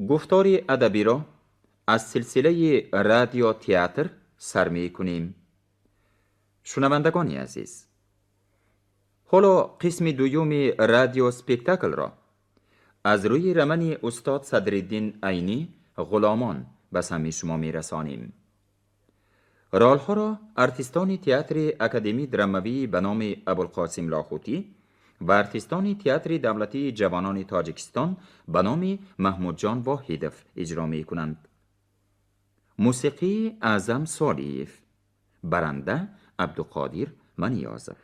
Гуфтори адабиро аз силсилаи радиотеатр сар мекунем. Шунавандагони азиз, ҳоло қисми дуюми радиоспектаклро аз рӯи романи устод Садриддин Айнӣ «Ғуломон» ба самъи шумо мерасонем. Ролҳоро артистони театри академии драмавии ба номи Абулқосим Лоҳутӣ ва артистони театри давлатии ҷавонони Тоҷикистон ба номи Маҳмудҷон Воҳидов иҷро мекунанд. Мусиқии Аъзам Солиев, баранда Абдуқодир Маниёзов.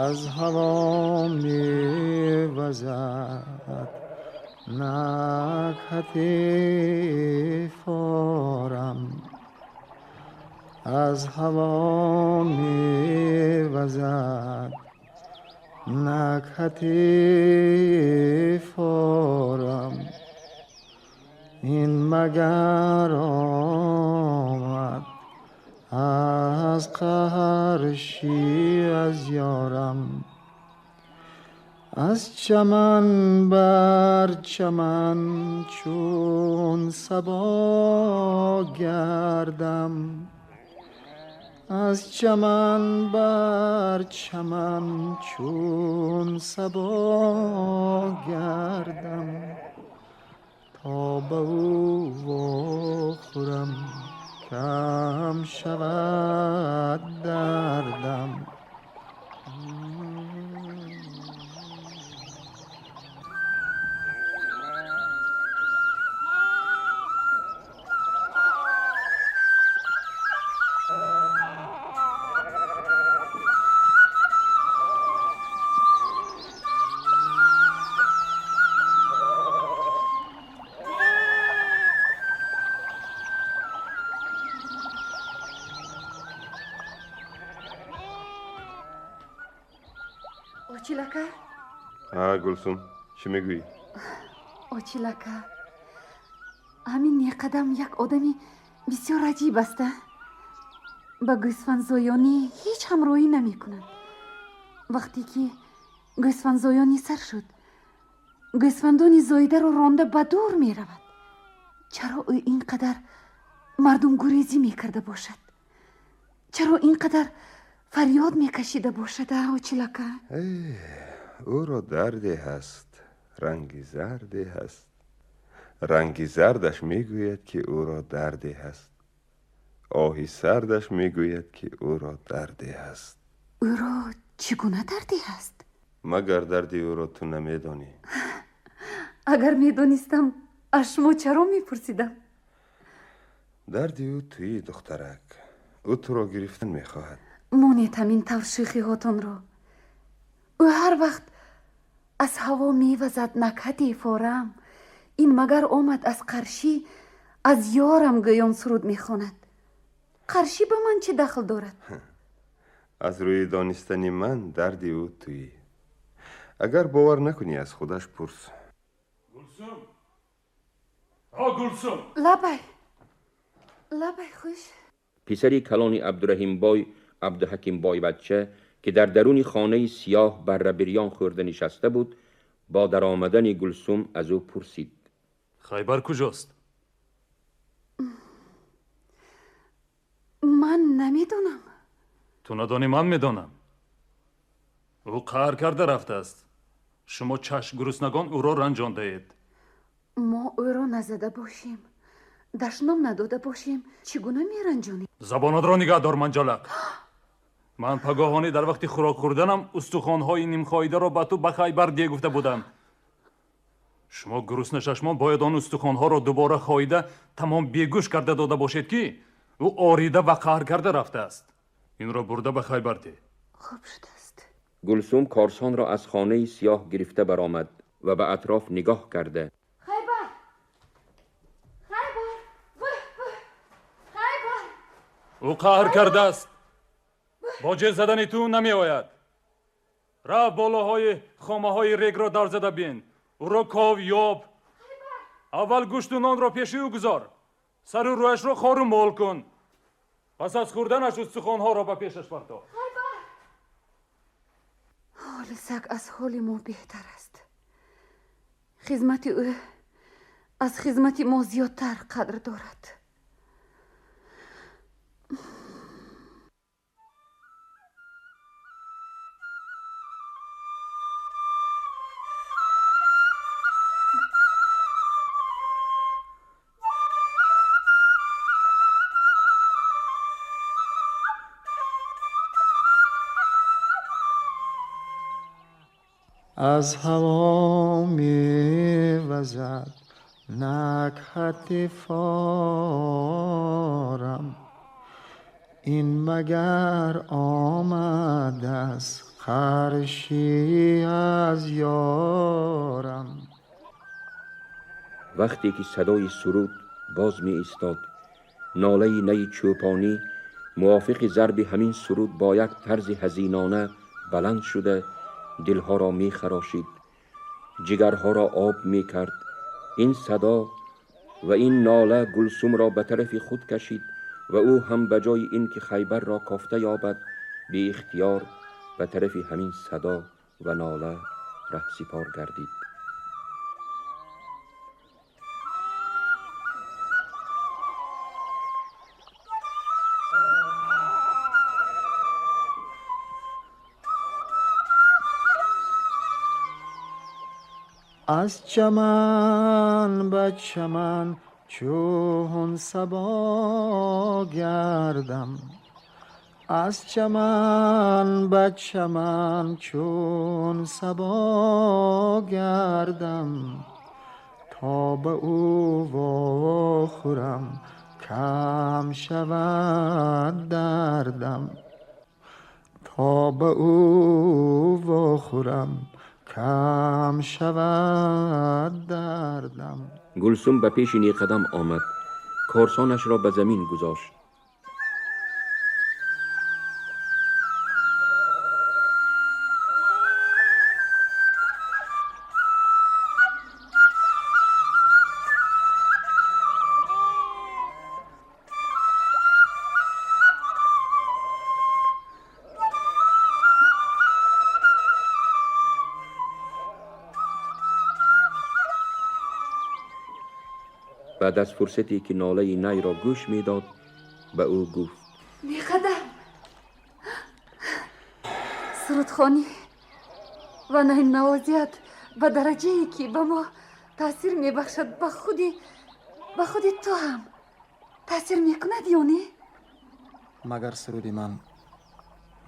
Аз ҳаво мевазад накҳати форам, аз ҳаво мевазад накҳати форам. Ин магар омад аз қарши аз ёрам, аз чаман бар чаман чун сабо гардам, аз чаман бар чаман чун сабо гардам, то ба ӯ вохӯрам кам шавад дардам. Очилака? Гулсум, чӣ мегӯӣ? Очилака, ҳамин неқадам як одами бисёр аҷиб аст. Ба гӯсфандзоёнӣ ҳеҷ ҳамроҳӣ намекунад. Вақте ки гӯсфандзоёнӣ сар шуд, гӯсфандони зоидаро ронда ба дур меравад. Чаро ӯ ин қадар мардумгурезӣ мекарда бошад? Чаро ин қадар фарёд мекашида бошад, очилака? Ӯро дарде ҳаст, ранги зарде ҳаст. Ранги зардаш мегӯяд, ки ӯро дарде ҳаст. Оҳи сардаш мегӯяд, ки ӯро дарде ҳаст. Ӯро чӣ гуна дарде ҳаст? Магар дарди ӯро ту намедонӣ? Агар медонистам, аз шумо чаро мепурсидам? Дарди ӯ туи, духтарак. Ӯ туро гирифтан мехоҳад. Монед ҳамин тавр шӯхиҳотонро. Ӯ ҳар вақт аз ҳаво мевазад накҳати форам, ин магар омад аз қаршӣ аз ёрам гӯён суруд мехонад. Қаршӣ ба ман чӣ дахл дорад? Аз рӯи донистани ман дарди ӯ туӣ. Агар бовар накунӣ, аз худаш пурс. Гулсум! О, Гулсум! Лабай, лабай, хуш. Писари калони Абдураҳимбой, Абдуҳакимбой бача, ки дар даруни хонаи сиёҳ барра бирён хӯрда нишаста буд, бо даромадани Гулсум аз ӯ пурсид: Хайбар куҷост? Ман намедонам. Ту надонӣ, ман медонам. Ӯ қаҳр карда рафтааст. Шумо чашм гуруснагон ӯро ранҷондаед. Мо ӯро назада бошем, дашном надода бошем, чӣ гуна меранҷонем? Забонатро нигаҳ дор, манҷалақ. Ман пагоҳонӣ дар вақти хӯрок хӯрданам устухонҳои нимхоидаро ба ту ба Хайбар де гуфта будам. Шумо гурусна чашмон бояд он устухонҳоро дубора хоида тамом бегӯш карда дода бошед, ки ӯ орида ва қаҳр карда рафтааст. Инро бурда ба Хайбар де. Хуб шудааст. Гулсум корсонро аз хонаи сиёҳ гирифта баромад ва ба атроф нигоҳ карда: Хайбар, Хайбар, Хайбар! Ӯ қаҳр кардааст. Бо ҷеғ задани ту намеояд. Рафт болоҳои хомаҳои регро дар зада бин. Ӯро ков ёб. Аввал гӯшту нонро пеши ӯ гузор. Сару рӯяшро хору мол кун. Пас аз хӯрданаш устухонҳоро ба пешаш партоф. Ҳоли саг аз ҳоли мо беҳтар аст. Хизмати ӯ аз хизмати мо зиёдтар қадр дорад. Аз ҳаво мевазад накҳати форам, ин магар омад аз қарши аз ёрам. Вақте ки садои суруд боз меистод, нолаи найи чӯпонӣ мувофиқи зарби ҳамин суруд бо як тарзи ҳазинона баланд шуда дилҳоро мехарошид, ҷигарҳоро об мекард. Ин садо ва ин нола Гулсумро ба тарафи худ кашид ва ӯ ҳам ба ҷои ин ки Хайбарро кофта ёбад, беихтиёр ба тарафи ҳамин садо ва нола раҳсипор гардид. Аз чаман ба чаман чун сабо гардам, аз чаман ба чаман чун сабо гардам, то ба ӯ вохӯрам кам шавад дардам, то ба ӯ вохӯрам кам шавад дардам. Гулсум ба пеши Неқадам омад, корсонашро ба замин гузошт. بعد از فرصتی که ناله نی را گوش میداد به او گفت: نیقدم، сурудхонӣ ва найнавозият ба дараҷае ки ба мо таъсир мебахшад, ба худи ту ҳам таъсир мекунад ё не? Магар суруди ман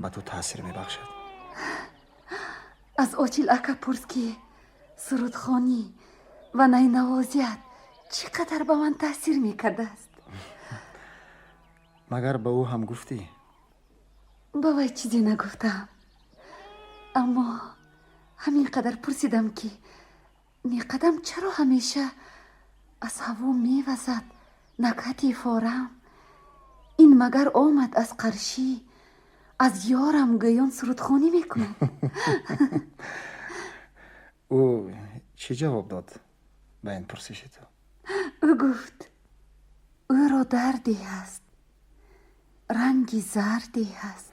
ба ту таъсир мебахшад? Аз Очил ака пурс, ки сурудхонӣ ва найнавозият чӣ қадар ба ман таъсир мекардааст. Магар ба ӯ ҳам гуфтӣ? Ба вай чизе нагуфтам, аммо ҳамин қадар пурсидам, ки Неқадам чаро ҳамеша аз ҳаво мевазад накҳати форам, ин магар омад аз қаршӣ аз ёрам гӯён сурудхонӣ мекунад. Ӯ чӣ ҷавоб дод ба ин пурсиши ту? Ӯ гуфт: ӯро дарде ҳаст, ранги зарде ҳаст.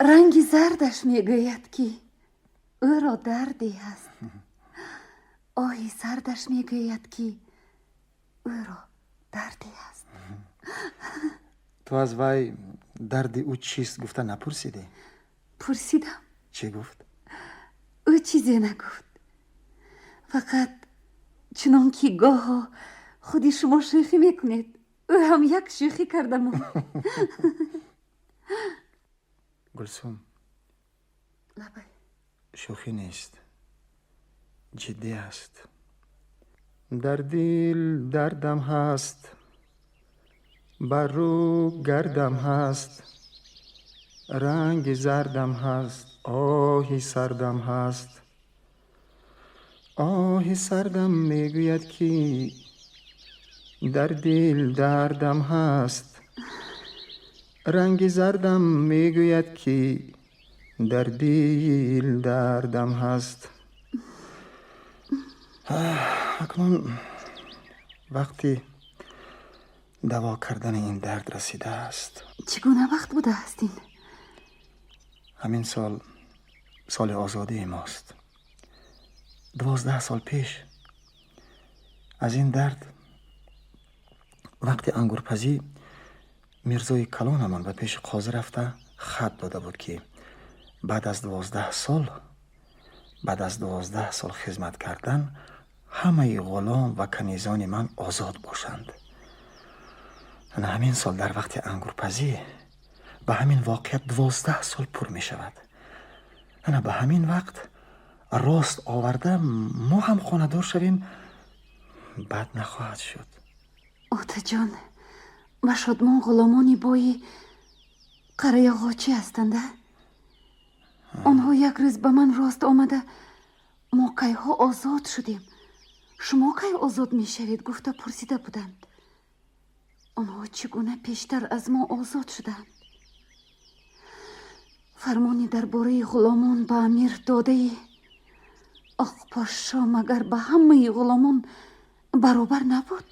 Ранги зардаш мегӯяд, ки ӯро дарде ҳаст. Оҳи сардаш мегӯяд, ки ӯро дарде ҳаст. Ту аз вай Дарди ӯ чист гуфта напурсидӣ? Пурсидам. Чӣ гуфт? Ӯ чизе нагуфт, фақат чунон ки гоҳо худи шумо шӯхӣ мекунед, ӯ ҳам як шӯхӣ карда монд. Гулсум. Лабай. Шӯхӣ нест, ҷиддӣ аст. Дар дил дардам ҳаст, бар рӯ гардам ҳаст, ранги зардам ҳаст, оҳи сардам ҳаст. Оҳи сардам мегӯяд, ки дар дил дардам ҳаст, ранги зардам мегӯяд, ки дар дил дардам ҳаст. Акнун вақти даво кардани ин дард расидааст. Чӣ гуна вақт будааст ин? Ҳамин сол соли озодии мост. 12 сол пеш аз ин дард вақти ангурпазӣ мирзои калонамон ба пеши қозӣ рафта хат дода буд, ки баъд аз 12 сол, баъд аз 12 сол хизмат кардан ҳамаи ғулом ва канизони ман озод бошанд. Ана ҳамин сол дар вақти ангурпазӣ ба ҳамин воқеат 12 сол пур мешавад. Ана ба ҳамин вақт рост оварда мо ҳам хонадор шавем, бад нахоҳад шуд. Отаҷон, ба Шодмон ғуломони бои Қараяғочӣ ҳастанд, а? Онҳо як рӯз ба ман рост омада, мо кайҳо озод шудем, шумо кай озод мешавед, гуфта пурсида буданд. Онҳо чӣ гуна пештар аз мо озод шуданд? Фармони дар бораи ғуломон ба амир додаи Оқпошшо магар ба ҳамаи ғуломон баробар набуд?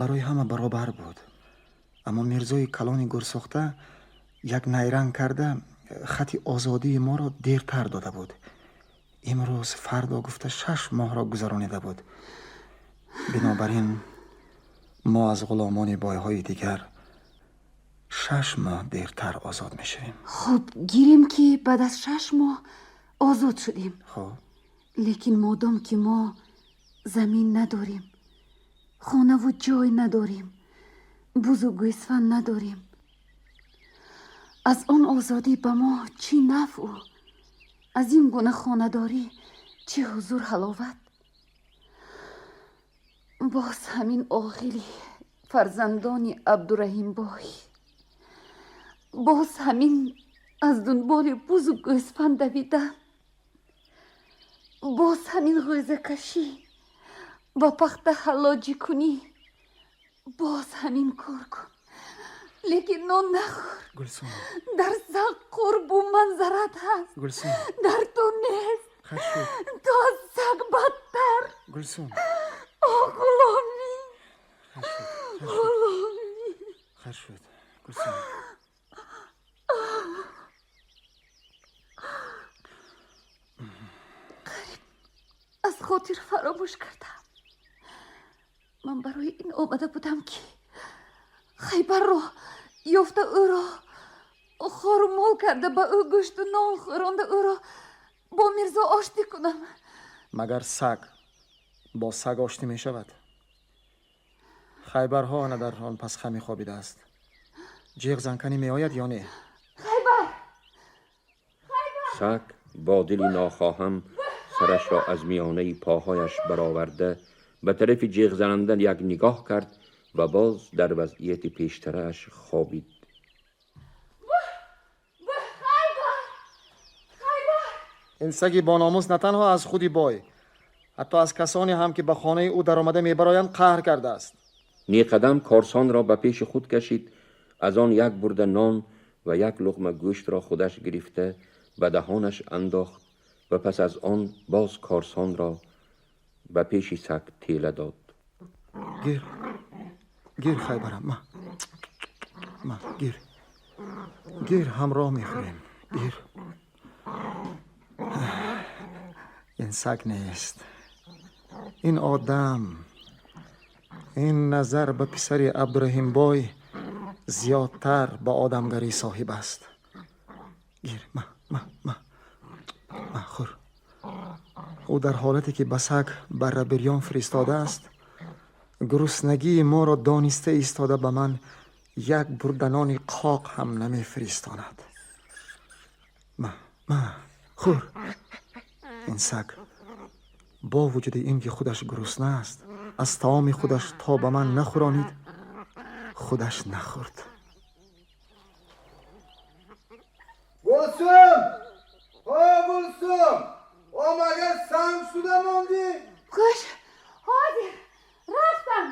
Барои ҳама баробар буд, аммо мирзои калони гурсохта як найранг карда хати озодии моро дертар дода буд. Имрӯз фардо гуфта 6 моҳро гузаронида буд. Бинобар ин мо аз ғуломони бойҳои дигар 6 моҳ дертар озод мешавем. Хуб, гирем, ки баъд аз 6 моҳ озод шудем. Хуб. Лекин модом ки мо замин надорем, хонаву ҷой надорем, бузу гӯсфанд надорем, аз он озодӣ ба мо чӣ нафъу, аз ин гуна хонадорӣ чӣ ҳузур ҳаловат? Боз ҳамин оғили фарзандони Абдураҳимбой, боз ҳамин аз дунболи бузу гӯсфанд давидан, боз ҳамин ғӯзакашӣ ва пахта ҳаллоҷӣ кунӣ, боз ҳамин кор кун, лекин нон нахӯр. Гулсум. Дар сақ қурбу манзарат ҳаст. Гулсум. Дар ту нест. Хайр шуд. Ту аз саг бадтар. Гулсум. О, ғуломӣ. Хайр шуд. Ғуломӣ. Хайр шуд. Гулсум. Қариб аз хотир фаромӯш кардам. Ман барои ин омада будам, ки Хайбарро ёфта ӯро хору мол карда, ба ӯ гӯшту нон хӯронда, ӯро бо мирзо оштӣ кунам. Магар саг бо саг оштӣ мешавад? Хайбарҳо ана дар он пасхами хобидааст. Ҷеғ занканӣ меояд ё не? Хайбар! Хайбар! Саг бо дили нохоҳам сарашро аз миёнаи поҳояш бароварда ба тарафи ҷеғзананда як нигоҳ кард ва боз дар вазъияти пештарааш хобид. Ин саги бономус на танҳо аз худи бой, ҳатто аз касоне ҳам, ки ба хонаи ӯ даромада мебароянд, қаҳр кардааст. Неқадам корсонро ба пеши худ кашид, аз он як бурда нон ва як луқма гӯштро худаш гирифта ба даҳонаш андохт ва пас аз он боз корсонро ба пеши саг тела дод. Гир, гир, Хайбарам, ма, ма, гир, гир, ҳамроҳ мехӯрем, гир. Ин саг нест, ин одам, ин назар ба писари Абдураҳимбой зиёдтар ба одамгарӣ соҳиб аст. Гир, ма, ма, ма, ма, хӯр. Ӯ дар ҳолате ки ба саг барра бирён фиристодааст, гуруснагии моро дониста истода ба ман як бурданони қоқ ҳам намефиристонад. Ма, ма, хӯр. Ин саг бо вуҷуди ин ки худаш гурусна аст, аз таоми худаш то ба ман нахӯронид, худаш нахӯрд. Гулсум! О, Гулсум! О, магар санг шуда мондӣ? Кӯш, ҳозир рафтам.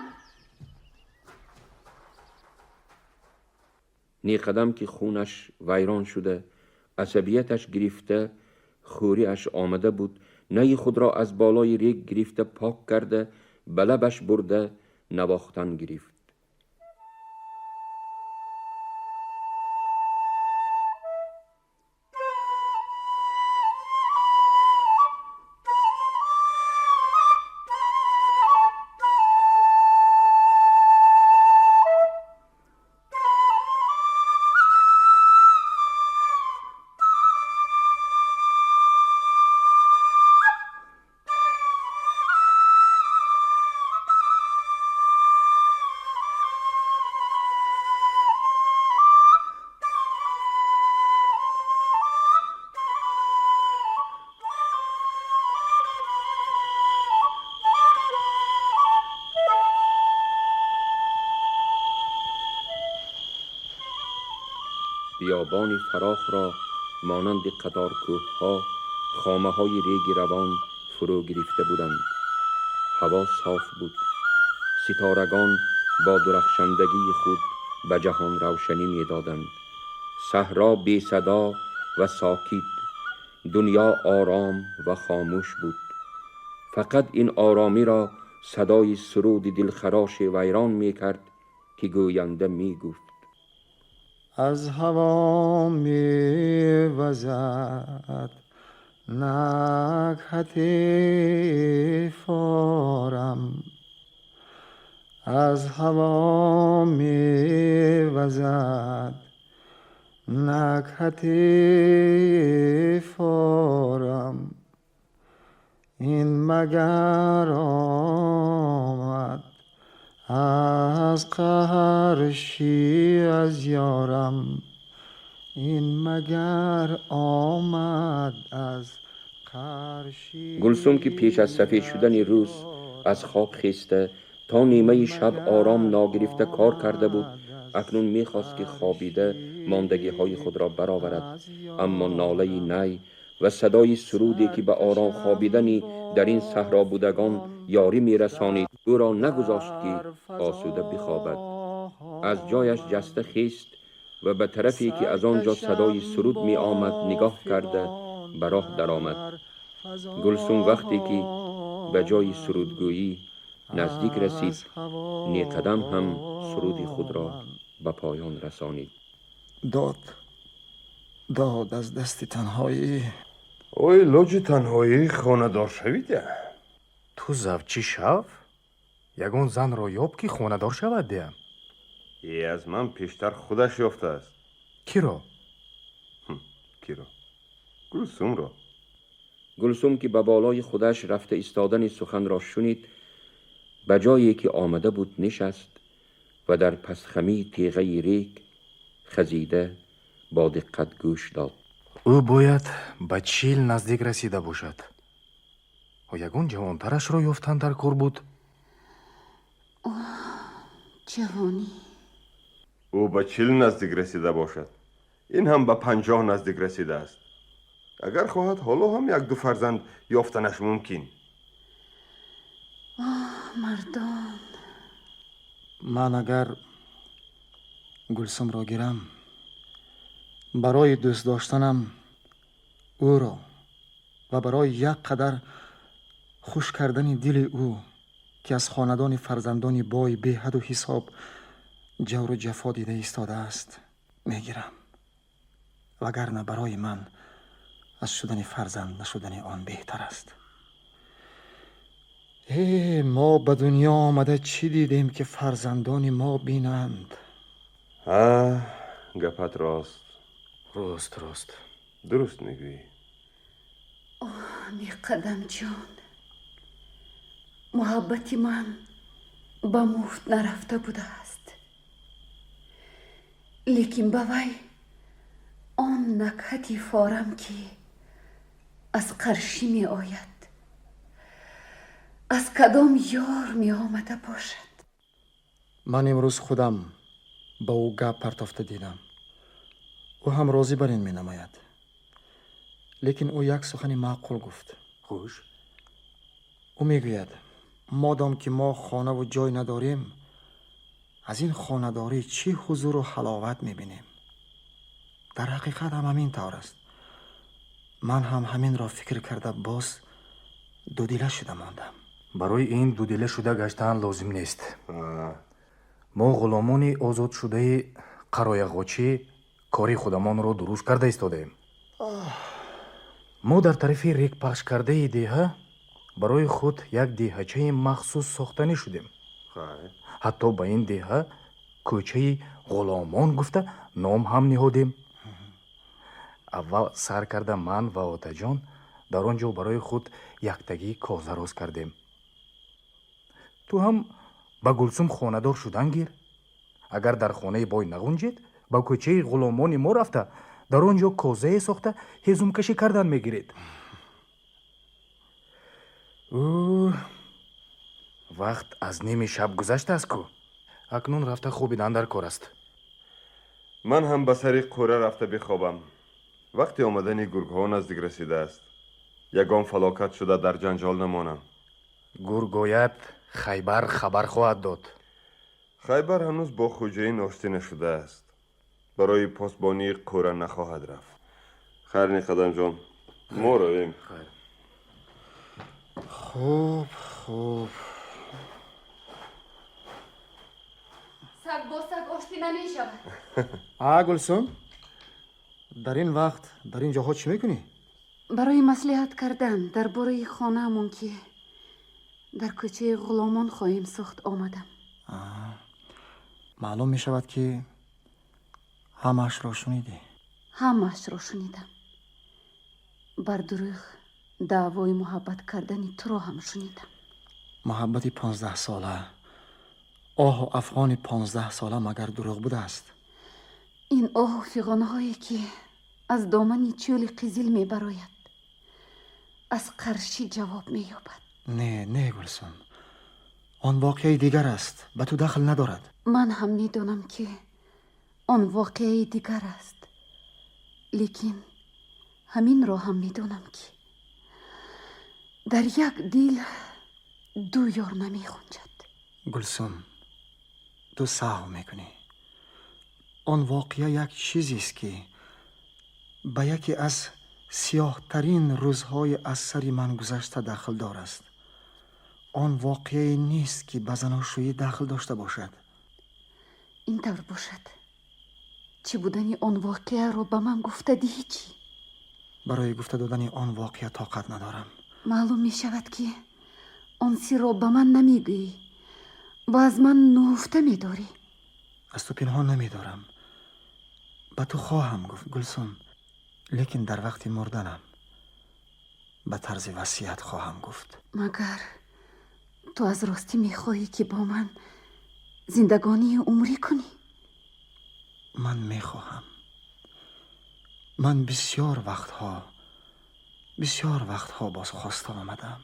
Неқадам ки хунаш вайрон шуда, асабияташ гирифта, хӯриаш омада буд, наи худро аз болои рег гирифта пок карда, ба лабаш бурда навохтан гирифт. بیابان فراخ را مانند قطار کوه‌ها خامه‌های ریگ روان فرو گرفته بودند. هوا صاف بود. ستارگان با درخشندگی خود به جهان روشنی می‌دادند. صحرا بی صدا و ساکت، دنیا آرام و خاموش بود. فقط این آرامی را صدای سرود دلخراش ویران می‌کرد که گوینده می‌گفت: از هوا می وزد نکهت فارم، از هوا می وزد نکهت فارم، این مگر آمد از قهرشی از یارم، این مگر آمد از قهرشی. گلسوم که پیش از سفید شدن روز از خواب خیسته تا نیمه شب آرام ناگرفته کار کرده بود، اکنون میخواست که خوابیده ماندگی های خود را برآورد، اما ناله نی و صدای سرودی که به آرام خوابیدنی در این صحرا بودگان یاری میرسانید او را نگذاشت که آسوده بخوابد. از جایش جسته خیست و به طرفی که از آنجا صدای سرود می آمد نگاه کرده به راه درآمد. گلسوم وقتی که به جای سرودگویی نزدیک رسید، نیقدم هم سرود خود را به پایان رسانید. داد از دست تنهایی. اوی لوجی تنهایی خانه‌دار شویده. تو زوچی شو؟ یگون زن را یاب که خانه‌دار شود دیم. ای از من پیشتر خودش یافته است. کی را؟ کی را؟ گلسوم را. گلسوم که به بالای خودش رفته ایستادن سخن را شنید، به جایی که آمده بود نشست و در پسخمی تیغه ریگ خزیده با دقت گوش داد. او باید به 40 نزدیک رسیده باشد. و یگون جوانترش را یافتن در کار بود. جوانی. او به 40 نزدیک رسیده باشد. این هم به 50 نزدیک رسیده است. اگر خواهد حالا هم 1-2 فرزند یافتنش ممکن. آه مردان. من اگر گلسوم را گیرم، برای دوست داشتنم او را و برای یک قدر خوش کردن دل او که از خاندان فرزندان بای بی حد و حساب جور و جفا دیده ایستاده است میگیرم، وگرنه برای من از شدن فرزند نشدن آن بهتر است. ای ما به دنیا آمده چی دیدیم که فرزندان ما بینند؟ Гапат рост. Рост, рост. Дуруст мегӯӣ. Миқадамҷон, муҳаббати ман ба муфт нарафта будааст, лекин ба вай он накҳати форам, ки аз қаршӣ меояд, аз кадом ёр меомада бошад? Ман имрӯз худам ба ӯ гап партофта дидам. Ӯ ҳам розӣ бар ин менамояд, лекин ӯ як сухани маъқул гуфт. Хуш. Ӯ мегӯяд, модом ки мо хонаву ҷой надорем, аз ин хонадорӣ чӣ ҳузуру ҳаловат мебинем? Дар ҳақиқат ҳам ҳамин тавр аст. Ман ҳам ҳаминро фикр карда, боз дудила шуда мондам. Барои ин дудила шуда гаштан лозим нест. Мо, ғуломони озодшудаи Қарояғочӣ, кори худамонро дуруст карда истодаем. Мо дар тарафи регпахшкардаи деҳа барои худ як деҳачаи махсус сохтанӣ шудем. Ҳатто ба ин деҳа Кӯчаи Ғуломон гуфта ном ҳам ниҳодем. Аввал сар карда ман ва Отаҷон дар он ҷо барои худ яктагӣ коза роз кардем. Ту ҳам ба Гулсум хонадор шудан гир. Агар дар хонаи бой нағунҷед, ба Кӯчаи Ғуломони мо рафта, дар он ҷо козае сохта, ҳезумкашӣ кардан мегиред. Ӯ, вақт аз ними шаб гузаштааст ку. Акнун рафта хобидан дар кор аст. Ман ҳам ба сари қӯра рафта бихобам. Вақти омадани гургҳо наздик расидааст. Ягон фалокат шуда, дар ҷанҷол намонам. Гург ояд, Хайбар хабар хоҳад дод. Хайбар ҳанӯз бо хӯҷаин оштӣ нашудааст. Барои посбонии қӯра нахоҳад рафт. Хайр, Ниқадамҷон, мо равем. Хайр. Хуб, хуб. Саг бо саг оштӣ намешавад. А, Гулсум, дар ин вақт дар ин ҷоҳо чӣ мекунӣ? Барои маслиҳат кардан дар бораи хонаамон, ки дар Кӯчаи Ғуломон хоҳем сохт, омадам. Маълум мешавад, ки ҳамаашро шунидӣ. Ҳамаашро шунидам. Бар дурӯғ даъвои муҳаббат кардани туро ҳам шунидам. Муҳаббати 15-сола, оҳу афғони 15-сола магар дурӯғ будааст? Ин оҳу фиғонҳое, ки аз домани чӯли қизил мебарояд, аз қаршӣ ҷавоб меёбад. Не, не, Гулсум, он воқеаи дигар аст, ба ту дахл надорад. Ман ҳам медонам, ки он воқеаи дигар аст, лекин ҳаминро ҳам медонам, ки дар як дил ду ёр намехунҷад. Гулсум, ту саҳв мекунӣ. Он воқеа як чизест, ки ба яке аз сиёҳтарин рӯзҳои аз сари ман гузашта дахлдор аст. Он воқеае нест, ки ба заношӯӣ дахл дошта бошад. Ин тавр бошад, чӣ будани он воқеаро ба ман гуфта диҳӣ, чӣ? Барои гуфта додани он воқеа тоқат надорам. Маълум мешавад, ки он сирро ба ман намегӯӣ ва аз ман нуҳуфта медорӣ. Аз ту пинҳон намедорам. Ба ту хоҳам гуфт, Гулсум, лекин дар вақти мурданам ба тарзи васият хоҳам гуфт. Магар ту аз ростӣ мехоҳӣ, ки бо ман зиндагонии умрӣ кунӣ? Ман мехоҳам. Ман бисёр вақтҳо, бисёр вақтҳо боз хоста омадам,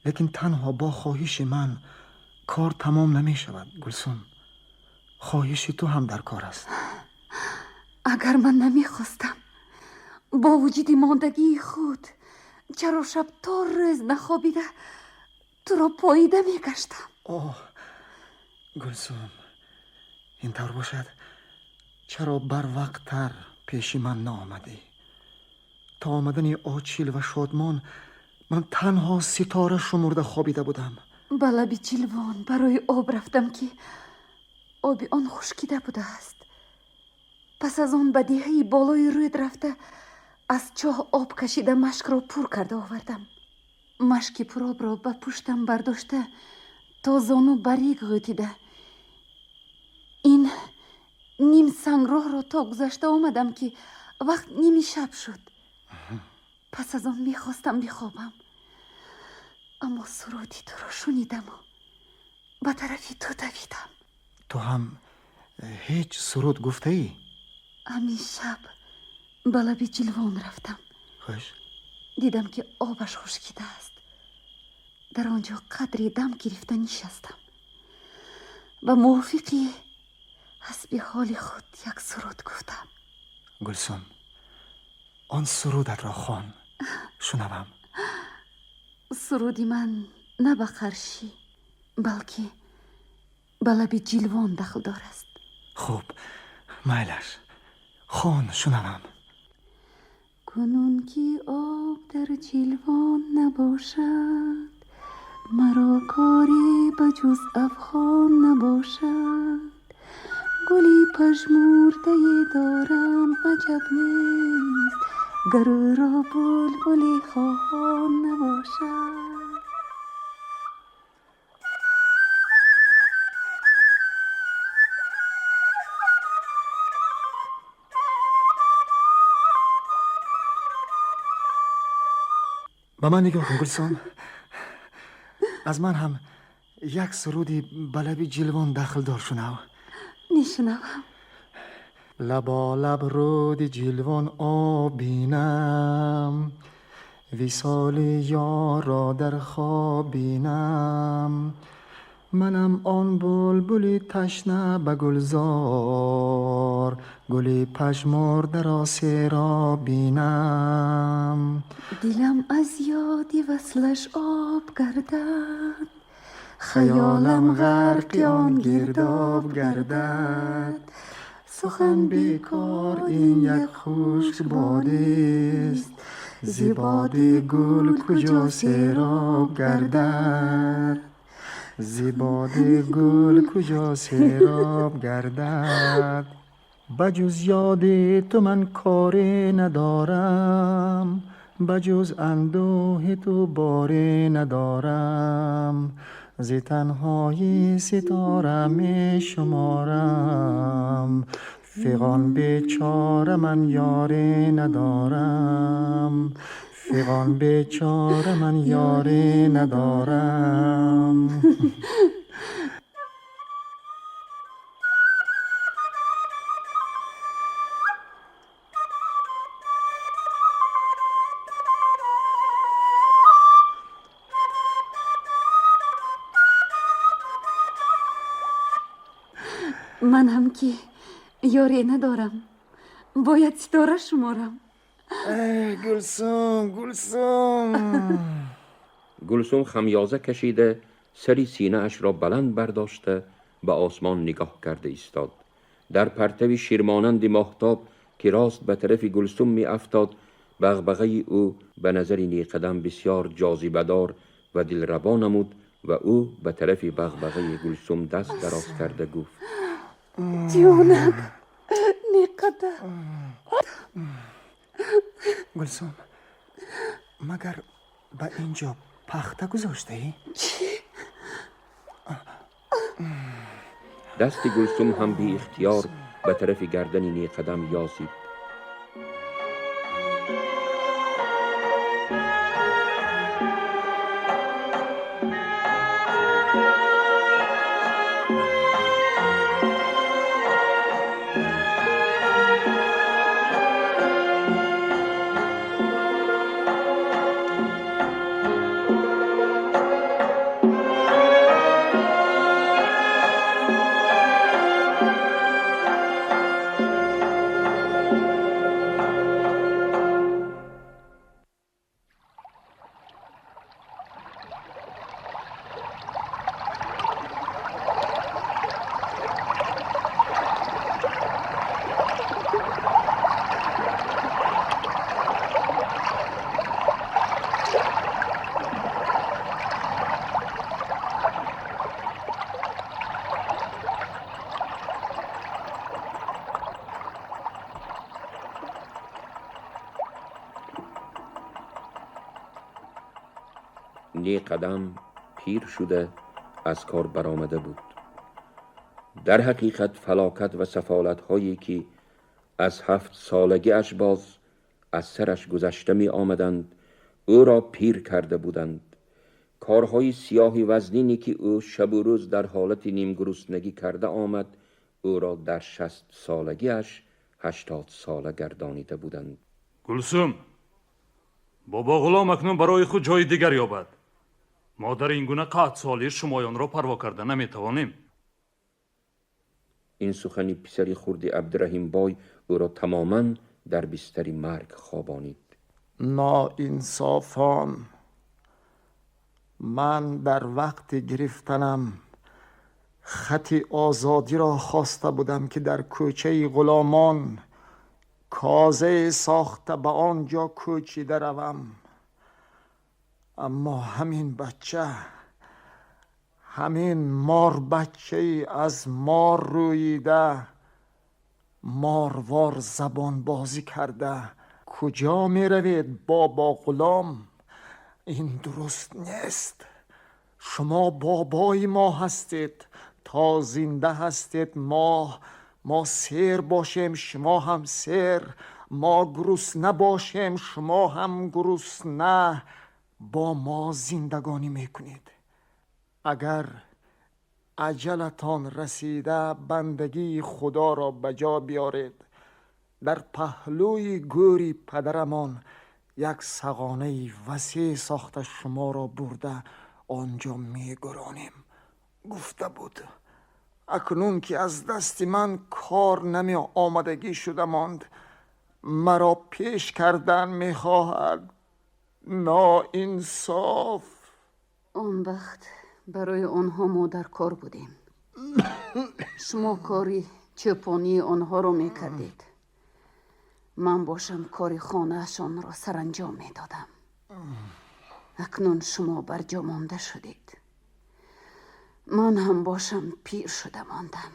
лекин танҳо бо хоҳиши ман кор тамом намешавад, Гулсум. Хоҳиши ту ҳам дар кор аст. Агар ман намехостам, бо вуҷуди мондагии худ чаро шаб то рӯз нахобида туро поида мегаштам? Оҳ, Гулсум, ин тавр бошад, чаро барвақттар пеши ман наомадӣ? То омадани Очил ва Шодмон ман танҳо ситора шумурда хобида будам. Ба лаби ҷилвон барои об рафтам, ки оби он хушкида будааст. Пас аз он ба деҳаи болои рӯд рафта, аз чоҳ об кашида, машкро пур карда овардам. Машки пуробро ба пуштам бардошта, то зону ба рег ғӯтида, ин Ним сангроҳро то гузашта омадам, ки вақт ними шаб шуд. Пас аз он мехостам бихобам, аммо суруди туро шунидаму ба тарафи ту давидам. Ту ҳам ҳеҷ суруд гуфтаӣ? Ҳамин шаб ба лаби Ҷилвон рафтам. Хуш. Дидам, ки обаш хушкидааст. Дар он ҷо қадре дам гирифта нишастам ва мувофиқи ҳасби ҳоли худ як суруд гуфтам. Гулсум, он сурудатро хон, шунавам. Суруди ман на ба Қаршӣ, балки ба лаби Ҷилвон дахлдор аст. Хуб, майлаш, хон, шунавам. Кунун ки об дар Ҷилвон набошад, маро коре ба ҷуз афғон набошад. Гули пажмурдае дорам, аҷаб нест, гар ӯро булбули хоҳон набошад. Ба ман нигоҳ кун, Гулсум. Аз ман ҳам як суруди ба лаби Ҷилвон дахлдор шунав. Мешунавам. Лаболаб руди Ҷилвон об бинам, висоли ёрро дар хоб бинам. Манам он булбули ташна ба гулзор, гули пажмурдаро сероб бинам. Дилам аз ёди васлаш об гардад, хаёлам ғарқи он гирдоб гардад. Сухан бекор ин як хушк бодист, зи боди гул куҷо сероб гардад. Зи боди гул куҷо сероб гардад. Ба ҷуз ёди ту ман коре надорам, ба ҷуз андӯҳи ту боре надорам. Зи танҳоӣ ситора мешуморам, фиғон бечора ман ёре надорам. Фиғон бечора ман ёре надорам. Ман ҳам ки ёре надорам, бояд ситора шуморам. Гулсум, Гулсум. Гулсум хамёза кашида, сари синаашро баланд бардошта ба осмон нигоҳ карда истод. Дар партави ширмонанди моҳтоб, ки рост ба тарафи Гулсум меафтод, бағбағаи ӯ ба назари Неқадам бисёр ҷозибадор ва дилрабо намуд ва ӯ ба тарафи бағбағаи Гулсум даст дароз карда гуфт: Ҷонак, Неқадам. Гулсум, магар ба ин ҷо пахта гузоштаӣ? Чӣ? Дасти Гулсум ҳам беихтиёр ба тарафи гардани Неқадам ёзид. Неқадам пир шуда аз кор баромада буд. در حقیقت فلاکت و سفالت هایی که از 7 سالگی اش باز از سرش گذشته می آمدند او را پیر کرده بودند. کارهای سیاهی وزنینی که او شب و روز در حالت نیمگرسنگی کرده آمد او را در 60 سالگیش 80 ساله گردانیده بودند. گلسوم، بابا غلام اکنون برای خود جای دیگر یابد. ما در این گونه قحط سالی شمایان را پروا کرده نمیتوانیم. این سخن پسر خرد عبدالرحیم بای او را تماما در بستر مرگ خوابانید. ناانصافان، من در وقت گرفتنم خط آزادی را خواسته بودم که در کوچه غلامان کازه ساخته به آنجا کوچیده روم، اما همین بچه، همین مار بچه از مار رویده، ماروار زبان بازی کرده. کجا می روید بابا غلام؟ این درست نیست. شما بابای ما هستید، تا زنده هستید ما سیر باشیم، شما هم سیر، ما گرسنه باشیم، شما هم گرسنه، با ما زندگانی میکنید. اگر عجلتان رسیده بندگی خدا را به جا بیارید. در پهلوی گوری پدرمان یک سغانه وسیع ساخته شما را برده آنجا میگرانیم گفته بود. اکنون که از دست من کار نمی آمدگی شده ماند، مرا پیش کردن میخواهد. ناانصاف. آن وقت برای آنها ما در کار بودیم. شما کاری چپانی آنها رو میکردید، من باشم کاری خانه‌شان را سرانجام میدادم. اکنون شما بر جا مانده شدید، من هم باشم پیر شده ماندم.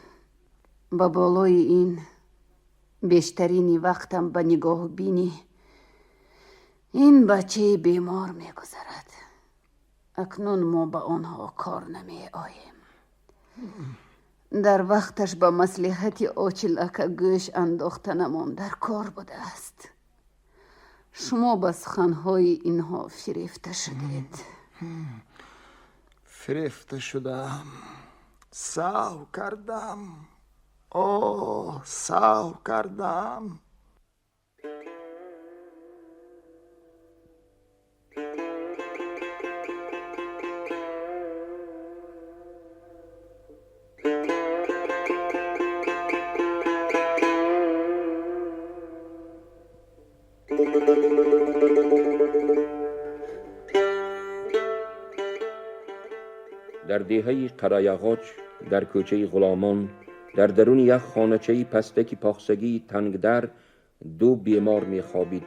به بالای این بیشترین وقتم به نگاه بینی این بچه بیمار میگذرد. اکنون ما به آنها کار نمی آییم. در وقتش به مصلحت آچلک گوش انداختنمان در کار بوده است. شما به سخنهای اینها فریفته شدید. فریفته شدم، سهو کردم، آه سهو کردم. در دهه قرایاغاچ در کوچه غلامان در درون یک خانه‌چه پستکی پاخسگی تنگ در 2 بیمار می‌خوابید.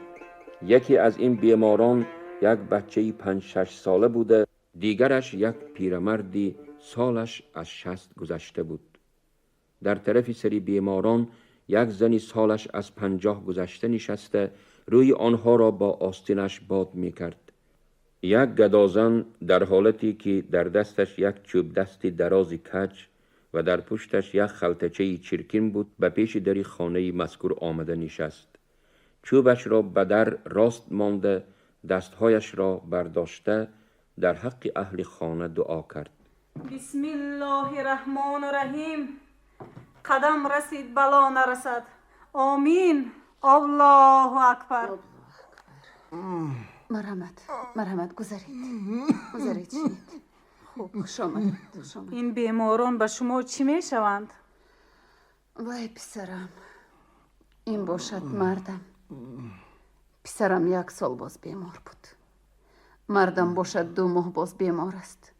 یکی از این بیماران یک بچه 5-6 ساله بوده، دیگرش یک پیرمردی سالش از 60 گذشته بود. در طرف سری بیماران یک زنی سالش از 50 گذشته نشسته روی آنها را با آستینش باد می‌کرد. یک گدازن در حالتی که در دستش یک چوب دستی دراز کج و در پشتش یک خلطچه چرکین بود به پیش دری خانه مذکور آمده نشست. چوبش را به در راست مانده، دستهایش را برداشته در حق اهل خانه دعا کرد. بسم الله الرحمن الرحیم. قدم رسید بلا نرسد. آمین. الله اکبر. مرحمت، مرحمت، گذارید، گذارید شنید. خوب، خوش آمدید، خوش آمدید. این بیماران به شما چی می شوند؟ وای پسرم، این باشد مردم. پسرم 1 سال باز بیمار بود، مردم باشد 2 ماه باز بیمار است.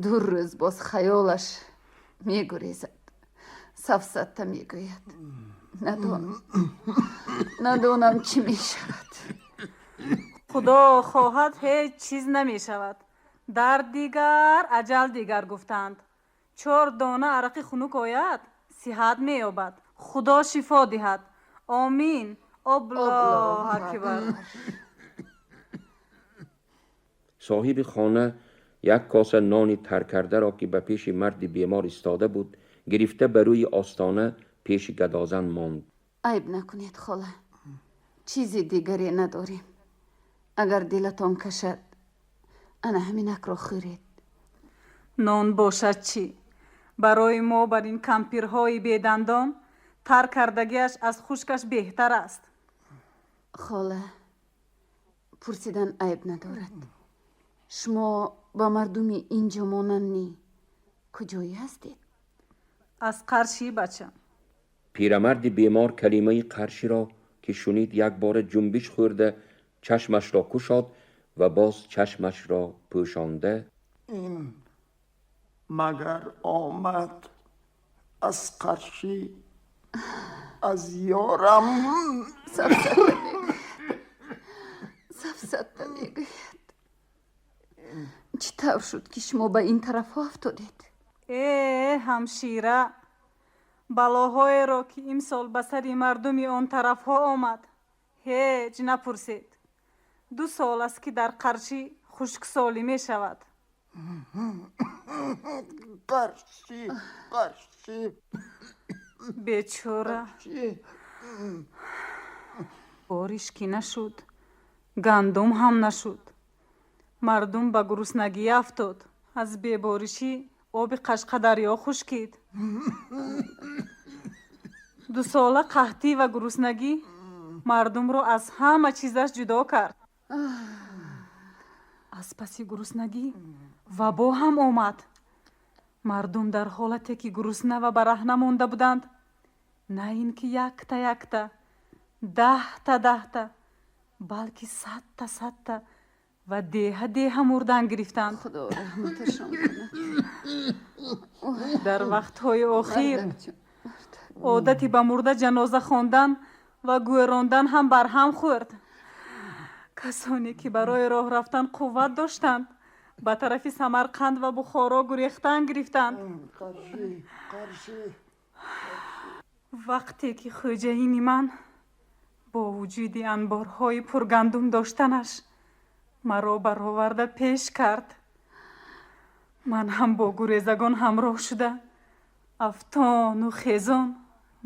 2 روز باز خیالش می گریزد، سفسطه می گوید. ندانم چی می شود. خدا خواهد هیچ چیز نمی شود. درد دیگر اجل دیگر گفتند. 4 دانه عرق خنک آید صحت می یابد. خدا شفا دهد. آمین. الله اکبر. صاحب خانه یک کاسه نان تر کرده را که به پیش مرد بیمار ایستاده بود Гирифта ба рӯи остона пеши гадозан монд. Айб накунед, хола, чизи дигаре надорем. Агар дилатон кашад, ана ҳаминакро хӯред. Нон бошад чӣ? Барои мо бар ин кампирҳои бедандон тар кардагиаш аз хушкаш беҳтар аст. Хола, пурсидан айб надорад. Шумо ба мардуми инҷо монанд нӣ, куҷоӣ ҳастед? Аз Қаршӣ, бачам. Пирамарди бемор калимаи Қарширо ки шунид, якбора ҷунбиш хӯрда, чашмашро кушод ва боз чашмашро пӯшонда: Ин магар омад аз Қаршӣ, аз ёрам. Сафсата мегӯяд. Чӣ тавр шуд, ки шумо ба ин тарафҳо афтодед? Э, ҳамшира, балоҳоеро, ки имсол ба сари мардуми он тарафҳо омад, ҳеҷ напурсед. 2 сол аст, ки дар Қаршӣ хушксолӣ мешавад. Қаршӣ, Қаршӣ. Бечора, бориш ки нашуд, гандум ҳам нашуд. Мардум ба гуруснагӣ афтод. Аз беборишӣ оби Қашқадарё хушкид. Дусола қаҳтӣ ва гуруснагӣ мардумро аз ҳама чизаш ҷудо кард. Аз паси гуруснагӣ вабо ҳам омад. Мардум дар ҳолате ки гурусна ва бараҳна монда буданд, на ин ки якта якта, даҳта даҳта, балки садта садта ва деҳа деҳа мурдан гирифтанд. Худо раҳматашон кунад. Дар вақтҳои охир одати ба мурда ҷаноза хондан ва гӯрондан ҳам барҳам хӯрд. Касоне ки барои роҳ рафтан қувват доштанд, ба тарафи Самарқанд ва Бухоро гурехтан гирифтанд. Вақте ки хӯҷаини ман бо вуҷуди анборҳои пургандум доштанаш маро бароварда пеш кард, ман ҳам бо гурезагон ҳамроҳ шуда афтону хезон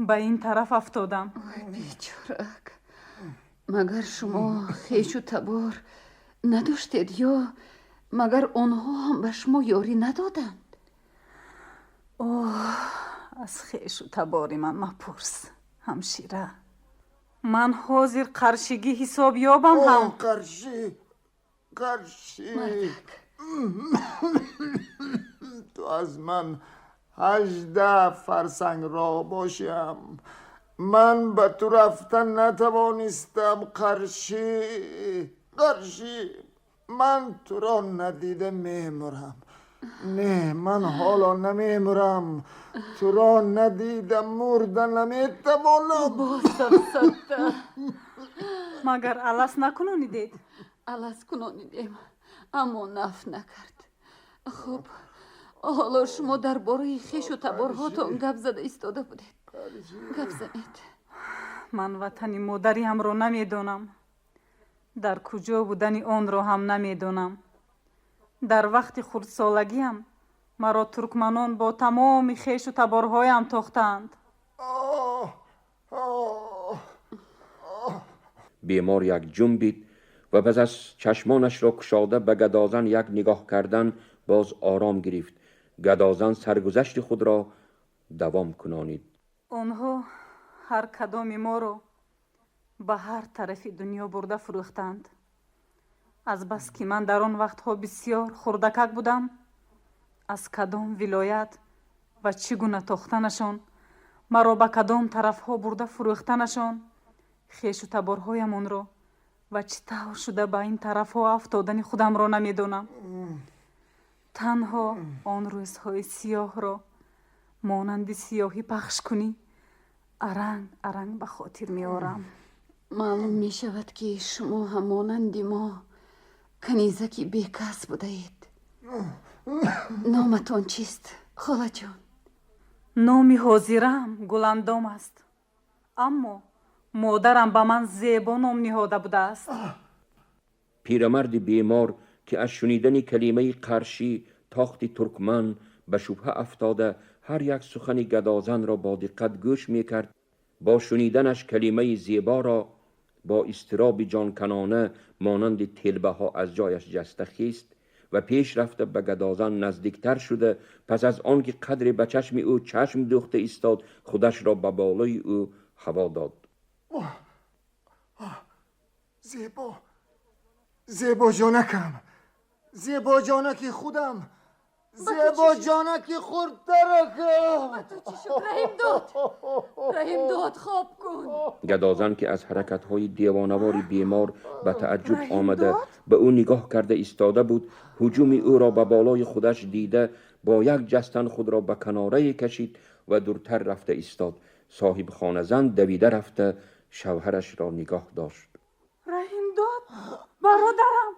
ба ин тараф афтодам. Ой, бечорак, магар шумо хешу табор надоштед ё магар онҳо ҳам ба шумо ёрӣ надоданд? Оҳ, аз хешу табори ман мапурс, ҳамшира. Ман ҳозир қаршигӣ ҳисоб ёбам ҳам. Қаршӣ, қаршӣ. Ту аз ман 18 фарсанг роҳ бошам. Ман ба ту рафтан натавонистам. Қаршӣ, қаршӣ. Ман туро надида мемурам. Не, ман ҳоло намемурам. Туро надида мурда наметавонам. Боз сафсата. Магар алас накунонидед? Алас кунонидем, аммо наф накард. Хуб, ҳоло шумо дар бораи хешу таборҳотон гап зада истода будед. Гап занед. Ман ватани модариамро намедонам. Дар куҷо будани онро ҳам намедонам. Дар вақти хурдсолагиам маро туркманон бо тамоми хешу таборҳоям тохтаанд. Бемор як ҷунбид ва пас аз чашмонашро кушода ба гадозан як нигоҳ кардан боз ором гирифт. Гадозан саргузашти худро давом кунонид. Онҳо ҳар кадоми моро ба ҳар тарафи дунё бурда фурӯхтанд. Аз бас ки ман дар он вақтҳо бисёр хурдакак будам, аз кадом вилоят ва чӣ гуна тохтанашон, маро ба кадом тарафҳо бурда фурӯхтанашон, хешу таборҳоямонро ва чӣ тавр шуда ба ин тарафҳо афтодани худамро намедонам. Танҳо он рӯзҳои сиёҳро монанди сиёҳӣ пахш кунӣ аранг аранг ба хотир меорам. Маълум мешавад, ки шумо ҳам монанди мо канизаки бекас будаед. Номатон чист, холаҷон? Номи ҳозирам Гуландом аст, аммо модарам ба ман Зебо ном ниҳода будааст. Пирамарди бемор ки аз шунидани калимаи Қаршӣ, тохти туркман, ба шубҳа афтода, ҳар як сухани гадозанро бо диққат гӯш мекард, бо шуниданаш калимаи зеборо бо изтироби ҷонканона монанди телбаҳо аз ҷояш ҷаста хист ва пеш рафта ба гадозан наздиктар шуда, пас аз он ки қадре ба чашми ӯ чашм дӯхта истод, худашро ба болои ӯ ҳаво дод. Зебо, зебо ҷонакам, зебо ҷонаки худам, зебо ҷонаки хурдтаракам. Раҳимдод, Раҳимдод, хоб кун. Гадозан ки аз ҳаракатҳои девонавори бемор ба таъаҷҷуб омада ба ӯ нигоҳ карда истода буд, ҳуҷуми ӯро ба болои худаш дида бо як ҷастан худро ба канорае кашид ва дуртар рафта истод. Соҳибхоназан давида рафта шавҳарашро нигоҳ дошт. Раҳимдод, бародарам,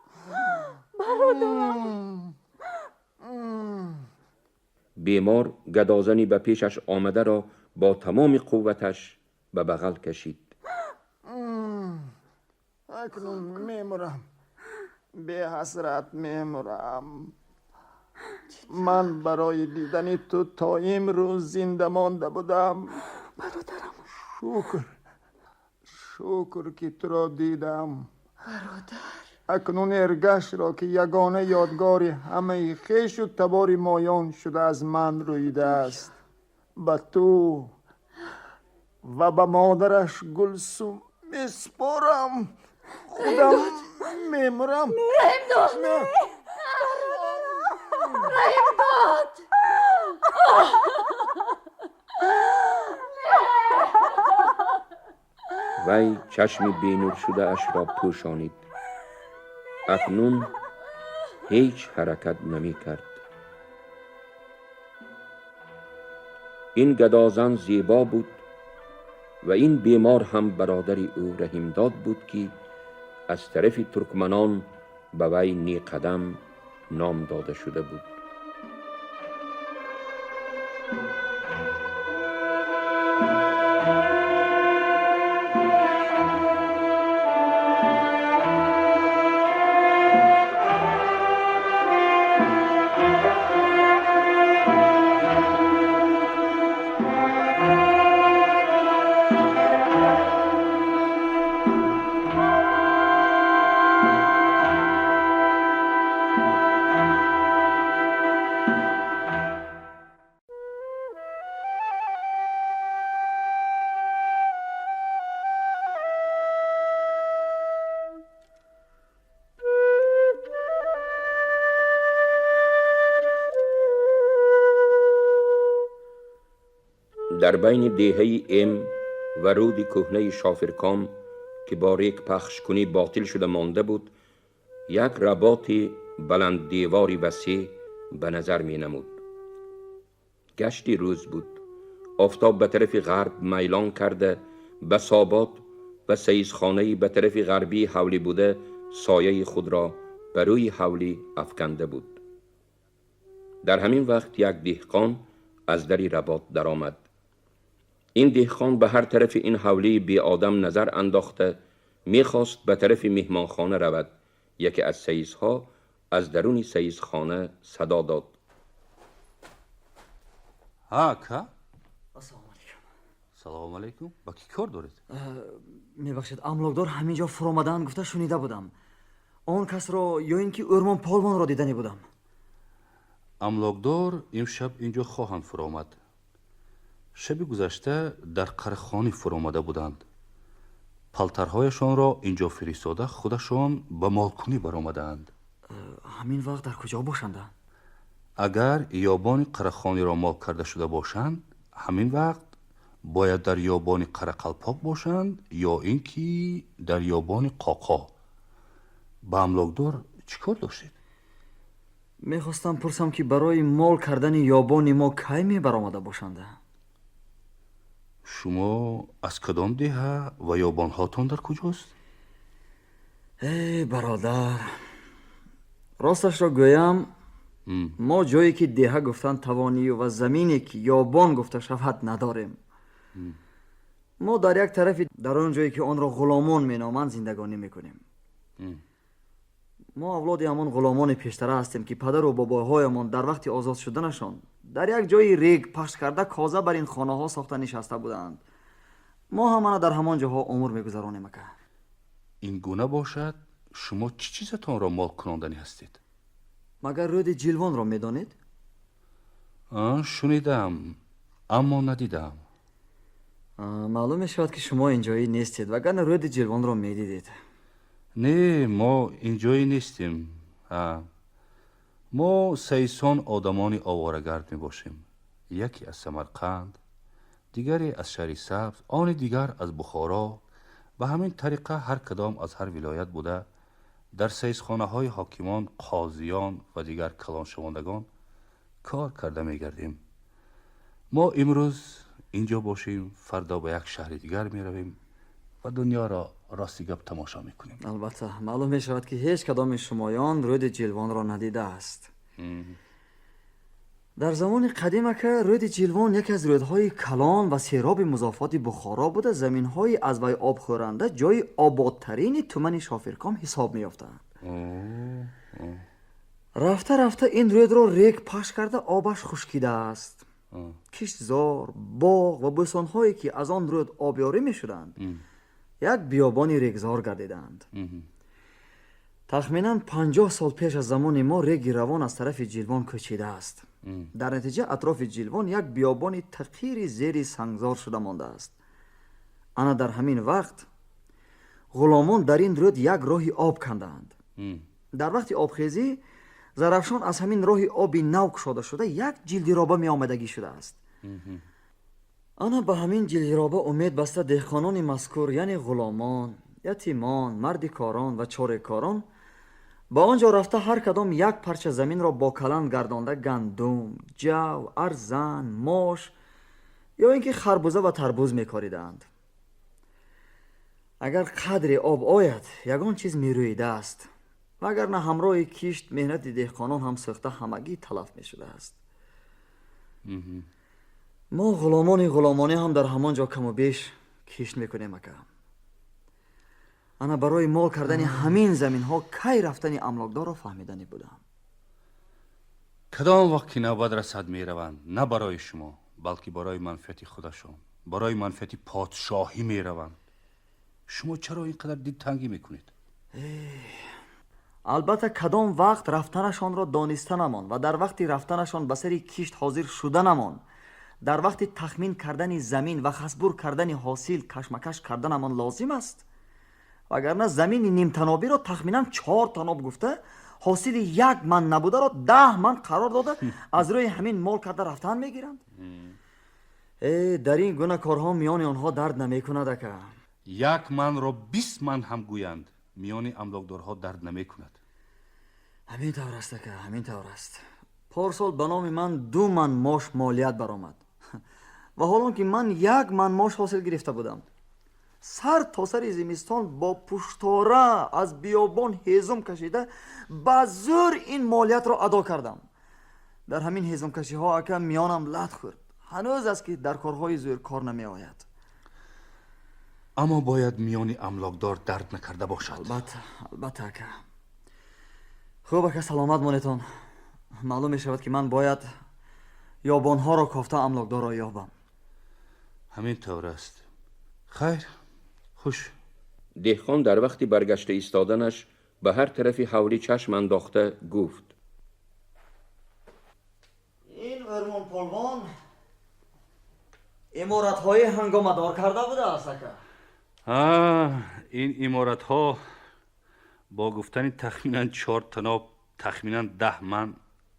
бародарам. Бемор гадозани ба пешаш омадаро бо тамоми қувваташ ба бағал кашид. Акнун мемурам, беҳасрат мемурам. Ман барои дидани ту то имрӯз зинда монда будам. Бародарам. Шукр, шукр ки туро дидам. Бародар. Акнун Эргашро ки ягона ёдгори ҳамаи хешу табори моён шуда аз ман рӯидааст, ба ту ва ба модараш Гулсум месупорам. Худам мемурам. Раҳимдод, Раҳимдод. Вай чашми бенур шудаашро пӯшонид. Акнун ҳеҷ ҳаракат намекард. Ин гадозан зебо буд ва ин бемор ҳам бародари ӯ Раҳимдод буд ки аз тарафи туркманон ба вай Неқадам ном дода шуда буд. Дар байни деҳаи Эм ва руди кӯҳнаи Шофирком ки бо рек пахшкунӣ ботил шуда монда буд, як работи баланддевори васеъ ба назар менамуд. Гашти рӯз буд. Офтоб ба тарафи ғарб майлон карда, ба собот ва саизхонаи ба тарафи ғарбии ҳавлӣ буда сояи худро ба рӯи ҳавлӣ афканда буд. Дар ҳамин вақт як деҳқон аз дари работ даромад. Ин деҳқон ба ҳар тарафи ин ҳавлии беодам назар андохта мехост ба тарафи меҳмонхона равад. Яке аз саисҳо аз даруни саисхона садо дод. Ҳа, ака? Ассалому алайкум. Салому алайкум. Ба кӣ кор доред? Мебахшед, амлокдор ҳамин ҷо фуромадаанд гуфта шунида будам. Он касро ё ин ки Ӯрмон Полвонро дидани будам. Амлокдор имшаб инҷо хоҳанд фуромад. Шаби гузашта дар қарахонӣ фуромада буданд. Палтарҳояшонро инҷо фиристода худашон ба молкунӣ баромадаанд. Ҳамин вақт дар куҷо бошанда? Агар ёбони қарахониро мол карда шуда бошанд, ҳамин вақт бояд дар ёбони Қарақалпоқ бошанд ё ин ки дар ёбони Қоқо. Ба амлокдор чӣ кор доштед? Мехостам пурсам ки барои мол кардани ёбони мо кай мебаромада бошанда? Шумо аз кадом деҳа ва ёбонҳотон дар куҷост? Эй бародар, росташро гӯям, мо ҷое ки деҳа гуфтан тавонию ва замине ки ёбон гуфта шавад надорем. Мо дар як тарафи дар он ҷое ки онро ғуломон меноманд зиндагонӣ мекунем. Мо авлоди ҳамон ғуломони пештара ҳастем ки падару бобоҳоямон дар вақти озод шуданашон Дар як ҷои рег пахш карда коза бар ин хонаҳо сохта нишаста буданд. Мо ҳам ана дар ҳамон ҷоҳо умр мегузаронем, ака. Ин гуна бошад, шумо чӣ чизатонро мол кунонданӣ ҳастед? Магар рӯди Ҷилвонро медонед? Шунидам, аммо надидам. Маълум мешавад, ки шумо инҷоӣ нестед, вагарна рӯди Ҷилвонро медидед. Не, мо инҷоӣ нестем. Мо саисон одамони оворагард мебошем. Яке аз Самарқанд, дигаре аз шаҳри Сабз, они дигар аз Бухоро. Ба ҳамин тариқа ҳар кадом аз ҳар вилоят буда дар саисхонаҳои ҳокимон, қозиён ва дигар калоншавандагон кор карда мегардем. Мо имрӯз инҷо бошем, фардо ба як шаҳри дигар меравем ва дунёро рости гап тамошо мекунем. Албатта, маълум мешавад, ки ҳеҷ кадоми шумоён рӯди Ҷилвонро надидааст. Дар замони қадим, ака, рӯди Ҷилвон яке аз рӯдҳои калон ва сероби музофоти Бухоро буда, заминҳои аз вай обхӯранда ҷои ободтарини тумани Шофирком ҳисоб меёфтанд. Рафта рафта ин рӯдро рег пахш карда обаш хушкидааст. Киштзор, боғ ва бӯстонҳое, ки аз он рӯд обёрӣ мешуданд, як биёбони регзор гардиданд. Тахминан 50 сол пеш аз замони мо реги равон аз тарафи Ҷилвон кӯчидааст. Дар натиҷа атрофи Ҷилвон як биёбони тақири зери сангзор шуда мондааст. Ана дар ҳамин вақт ғуломон дар ин рӯд як роҳи об кандаанд. Дар вақти обхезӣ Зарафшон аз ҳамин роҳи оби нав кушода шуда як ҷилдироба меомадагӣ шудааст. Ана ба ҳамин ҷилдироба умед баста деҳқонони мазкур, яъне ғуломон, ятимон, мардикорон ва чорекорон ба он ҷо рафта ҳар кадом як парча заминро бо каланд гардонда гандум, ҷав, арзан, мош ё ин ки харбуза ва тарбуз мекоридаанд. Агар қадре об ояд, ягон чиз мерӯидааст, вагарна ҳамроҳи кишт меҳнати деҳқонон ҳам сӯхта ҳамагӣ талаф мешудааст. Мо ғуломони ғуломонӣ ҳам дар ҳамон ҷо каму беш кишт мекунем, ака. Ана барои мол кардани ҳамин заминҳо кай рафтани амлокдорро фаҳмиданӣ будам. Кадом вақт ки навбат расад мераванд, на барои шумо, балки барои манфиати худашон, барои манфиати подшоҳӣ мераванд. Шумо чаро ин қадар дилтангӣ мекунед? Албатта, кадом вақт рафтанашонро донистанамон ва дар вақти рафтанашон ба сари кишт ҳозир шуданамон, дар вақти тахмин кардани замин ва хасбур кардани ҳосил кашмакаш карданамон лозим аст. Вагарна замини нимтанобиро тахминан 4 таноб гуфта, ҳосили 1 ман набударо 10 ман қарор дода, аз рӯи ҳамин мол карда рафтан мегиранд. Дар ин гуна корҳо миёни онҳо дард намекунад, ака. 1 манро 20 ман ҳам гӯянд, миёни амлокдорҳо дард намекунад. Ҳамин тавр аст, ака, ҳамин тавр аст. Порсол ба номи ман 2 ман мош молият баромад ва ҳолон ки ман 1 ман мош ҳосил гирифта будам. Сар то сари зимистон бо пуштора аз биёбон ҳезум кашида ба зӯр ин молиятро адо кардам. Дар ҳамин ҳезумкашиҳо, ака, миёнам лат хӯрд. Ҳанӯз аст, ки дар корҳои зӯр кор намеояд. Аммо бояд миёни амлокдор дард накарда бошад. Албатта, албатта, ака. Хуб, ака, саломат монетон. Маълум мешавад, ки ман бояд ёбонҳоро кофта амлокдорро ёбам. Ҳамин тавр аст. Хайр, хуш. Деҳқон дар вақти баргашта истоданаш ба ҳар тарафи ҳавлӣ чашм андохта гуфт: ин Ӯрмонполвон иморатҳои ҳангомадор карда будааст, ака. Ин иморатҳо бо гуфтани тахминан 4 таноб, тахминан 10 ман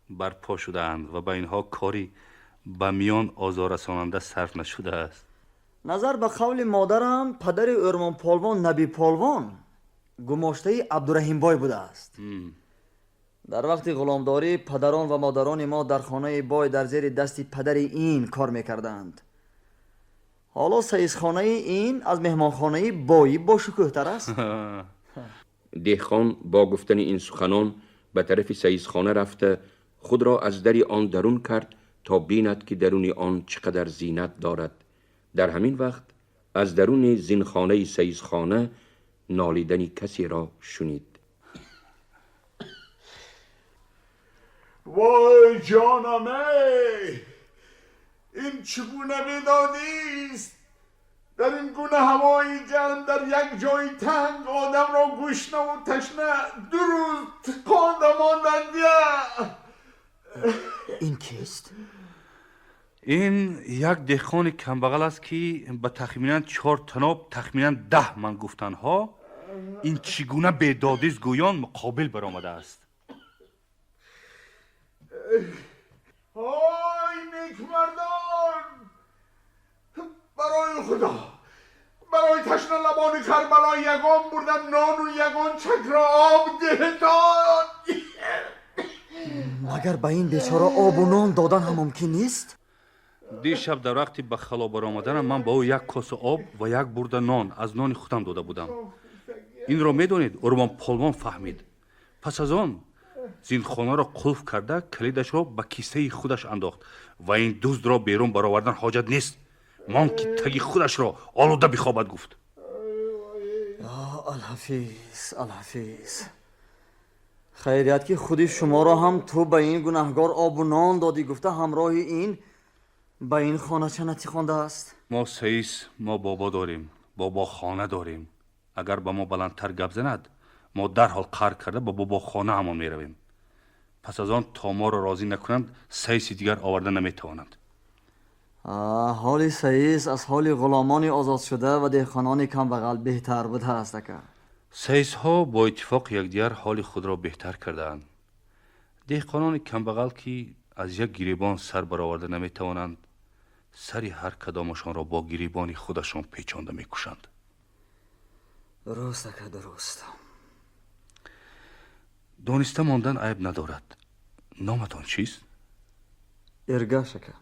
барпо шудаанд ва ба инҳо кори ба миён озоррасонанда сарф нашудааст. Назар ба қавли модарам, падари Ӯрмонполвон Набиполвон гумоштаи Абдураҳимбой будааст. Дар вақти ғуломдорӣ падарон ва модарони мо дар хонаи бой дар зери дасти падари ин кор мекарданд. Ҳоло саисхонаи ин аз меҳмонхонаи боӣ бошукӯҳтар аст. Деҳқон бо гуфтани ин суханон ба тарафи саисхона рафта худро аз дари он дарун кард то бинад, ки даруни он чӣ қадар зинат дорад. Дар ҳамин вақт аз даруни зинхонаи саисхона нолидани касеро шунид. وای جانم ای، این چگونه بیدادی است؟ در این گونه هوای گرم در یک جای تنگ آدم را گشنه و تشنه 2 روز تکانده ماندند. این کیست؟ این یک دهقان کمبغل است که به تخمیناً 4 تناب تخمیناً 10 من گفتنها این چگونه بیدادی است گویان مقابل برآمده است. های نیکمردان، برای خدا، برای تشنه لبان کربلا یگان بردن نان و یگان چک را آب دهتان. مگر به این بیچاره آب و نان دادن هم ممکن نیست؟ دیشب در وقتی به خلا برآمدنم من با او 1 کاسه آب و 1 برده نان از نان خودم داده بودم. این را میدونید اورمان پالمان فهمید. پس از آن زینخانه را قلف کرده کلیدش را به کیسه خودش انداخت و این دزد را بیرون برآوردن حاجت نیست، مان که تگی خودش را آلوده بخوابد گفت. الحفیظ، الحفیظ، خیریت که خودی شما را هم تو به این گناهگار آب و نان دادی گفته همراه این به این خانه چه خوانده است؟ ما سیس، ما بابا داریم، بابا خانه داریم. اگر به ما بلندتر گپ زند ما در حال قهر کرده به بابا خانه همان می رویم. پس از آن تا ما را راضی نکنند سیس دیگر آورده نمی توانند. حال سیس از حال غلامان آزاد شده و دهقانان کم بغل بهتر بوده است. سیس ها با اتفاق یکدیگر حال خود را بهتر کردند. دهقانان کم بغل که از یک گریبان سر برآورده نمی توانند، سر هر کدامشان را با گریبان خودشان پیچانده می کشند. درست که درست. دانسته ماندن عیب ندارد. نامتان چیست؟ ارگاش که.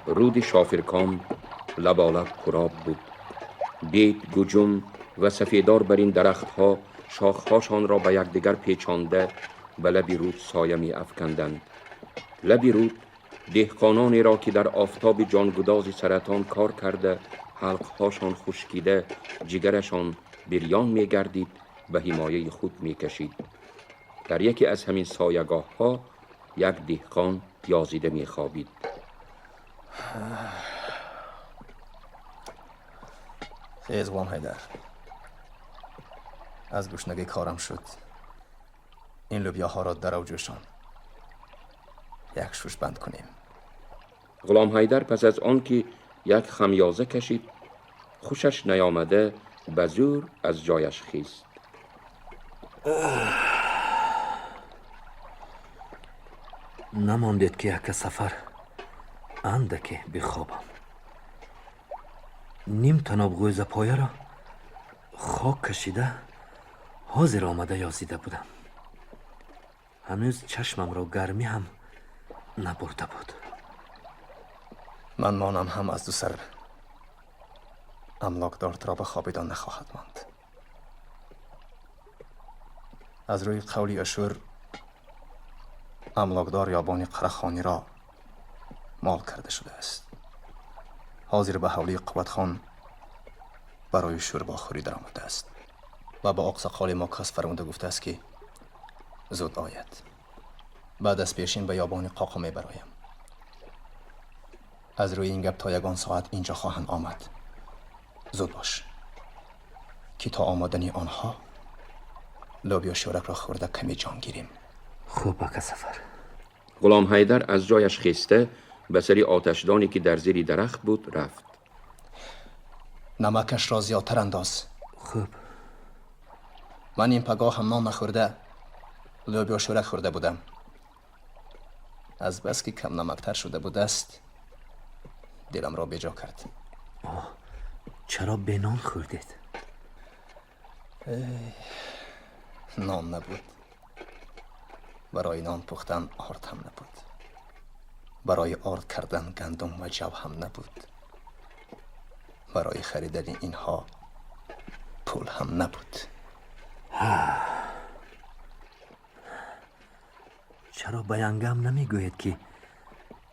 رود شافرکام لبالب پرآب بود. بید، گجم و سفیدار بر این درختها شاخهاشان را به یکدیگر پیچانده به لب رود سایه می افکندند. لب رود دهقانانی را که در آفتاب جانگداز سرطان کار کرده، حلقهاشان خشکیده، جگرشان بریان می گردید، به حمایه خود می کشید. در یکی از همین سایگاه ها یک دهقان یازیده می خوابید. خیز غلام حیدر، از گشنگی کارم شد. این لوبیاها را در جوشان یک شوش بند کنیم. غلام حیدر پس از آن که یک خمیازه کشید، خوشش نیامده به زور از جایش خیست. نماندید که یک سفر اندکی بخوابم. نیم تناب گوزه پایه را خاک کشیده حاضر آمده یازیده بودم. هنوز چشمم را گرمی هم نبرده بود. من مانم هم از دو سر املاکدار را به خوابیدن نخواهد ماند. از روی قولی اشور املاکدار یابان قرخانی را مال کرده شده است. حاضر به حولی قوت خان برای شوربا خوری در آمده است و با آقساقال ما کس فرموده گفته است که زود آید. بعد از پیشین به یابان قاقا می برایم. از روی این گپ تا یگان ساعت اینجا خواهند آمد. زود باش که تا آمدن آنها لوبیا شورک را خورده کمی جان گیریم. خوب بکه سفر. غلام حیدر از جایش خیسته به سری آتشدانی که در زیر درخت بود رفت. نمکش را زیادتر انداز. خوب. Ман ин пагоҳ ҳам нон нахӯрда, лӯбиё шӯрак хӯрда будам. Аз бас ки кам намактар шуда будаст, дилам ро беҷо кард. Чаро бе нон хӯрдед? Нон набуд. Барои нон пухтан орд ҳам набуд. Барои орд кардан гандум ва ҷав ҳам набуд. Барои харидани инҳо пул ҳам набуд. Чаро ба янгам намегӯед, ки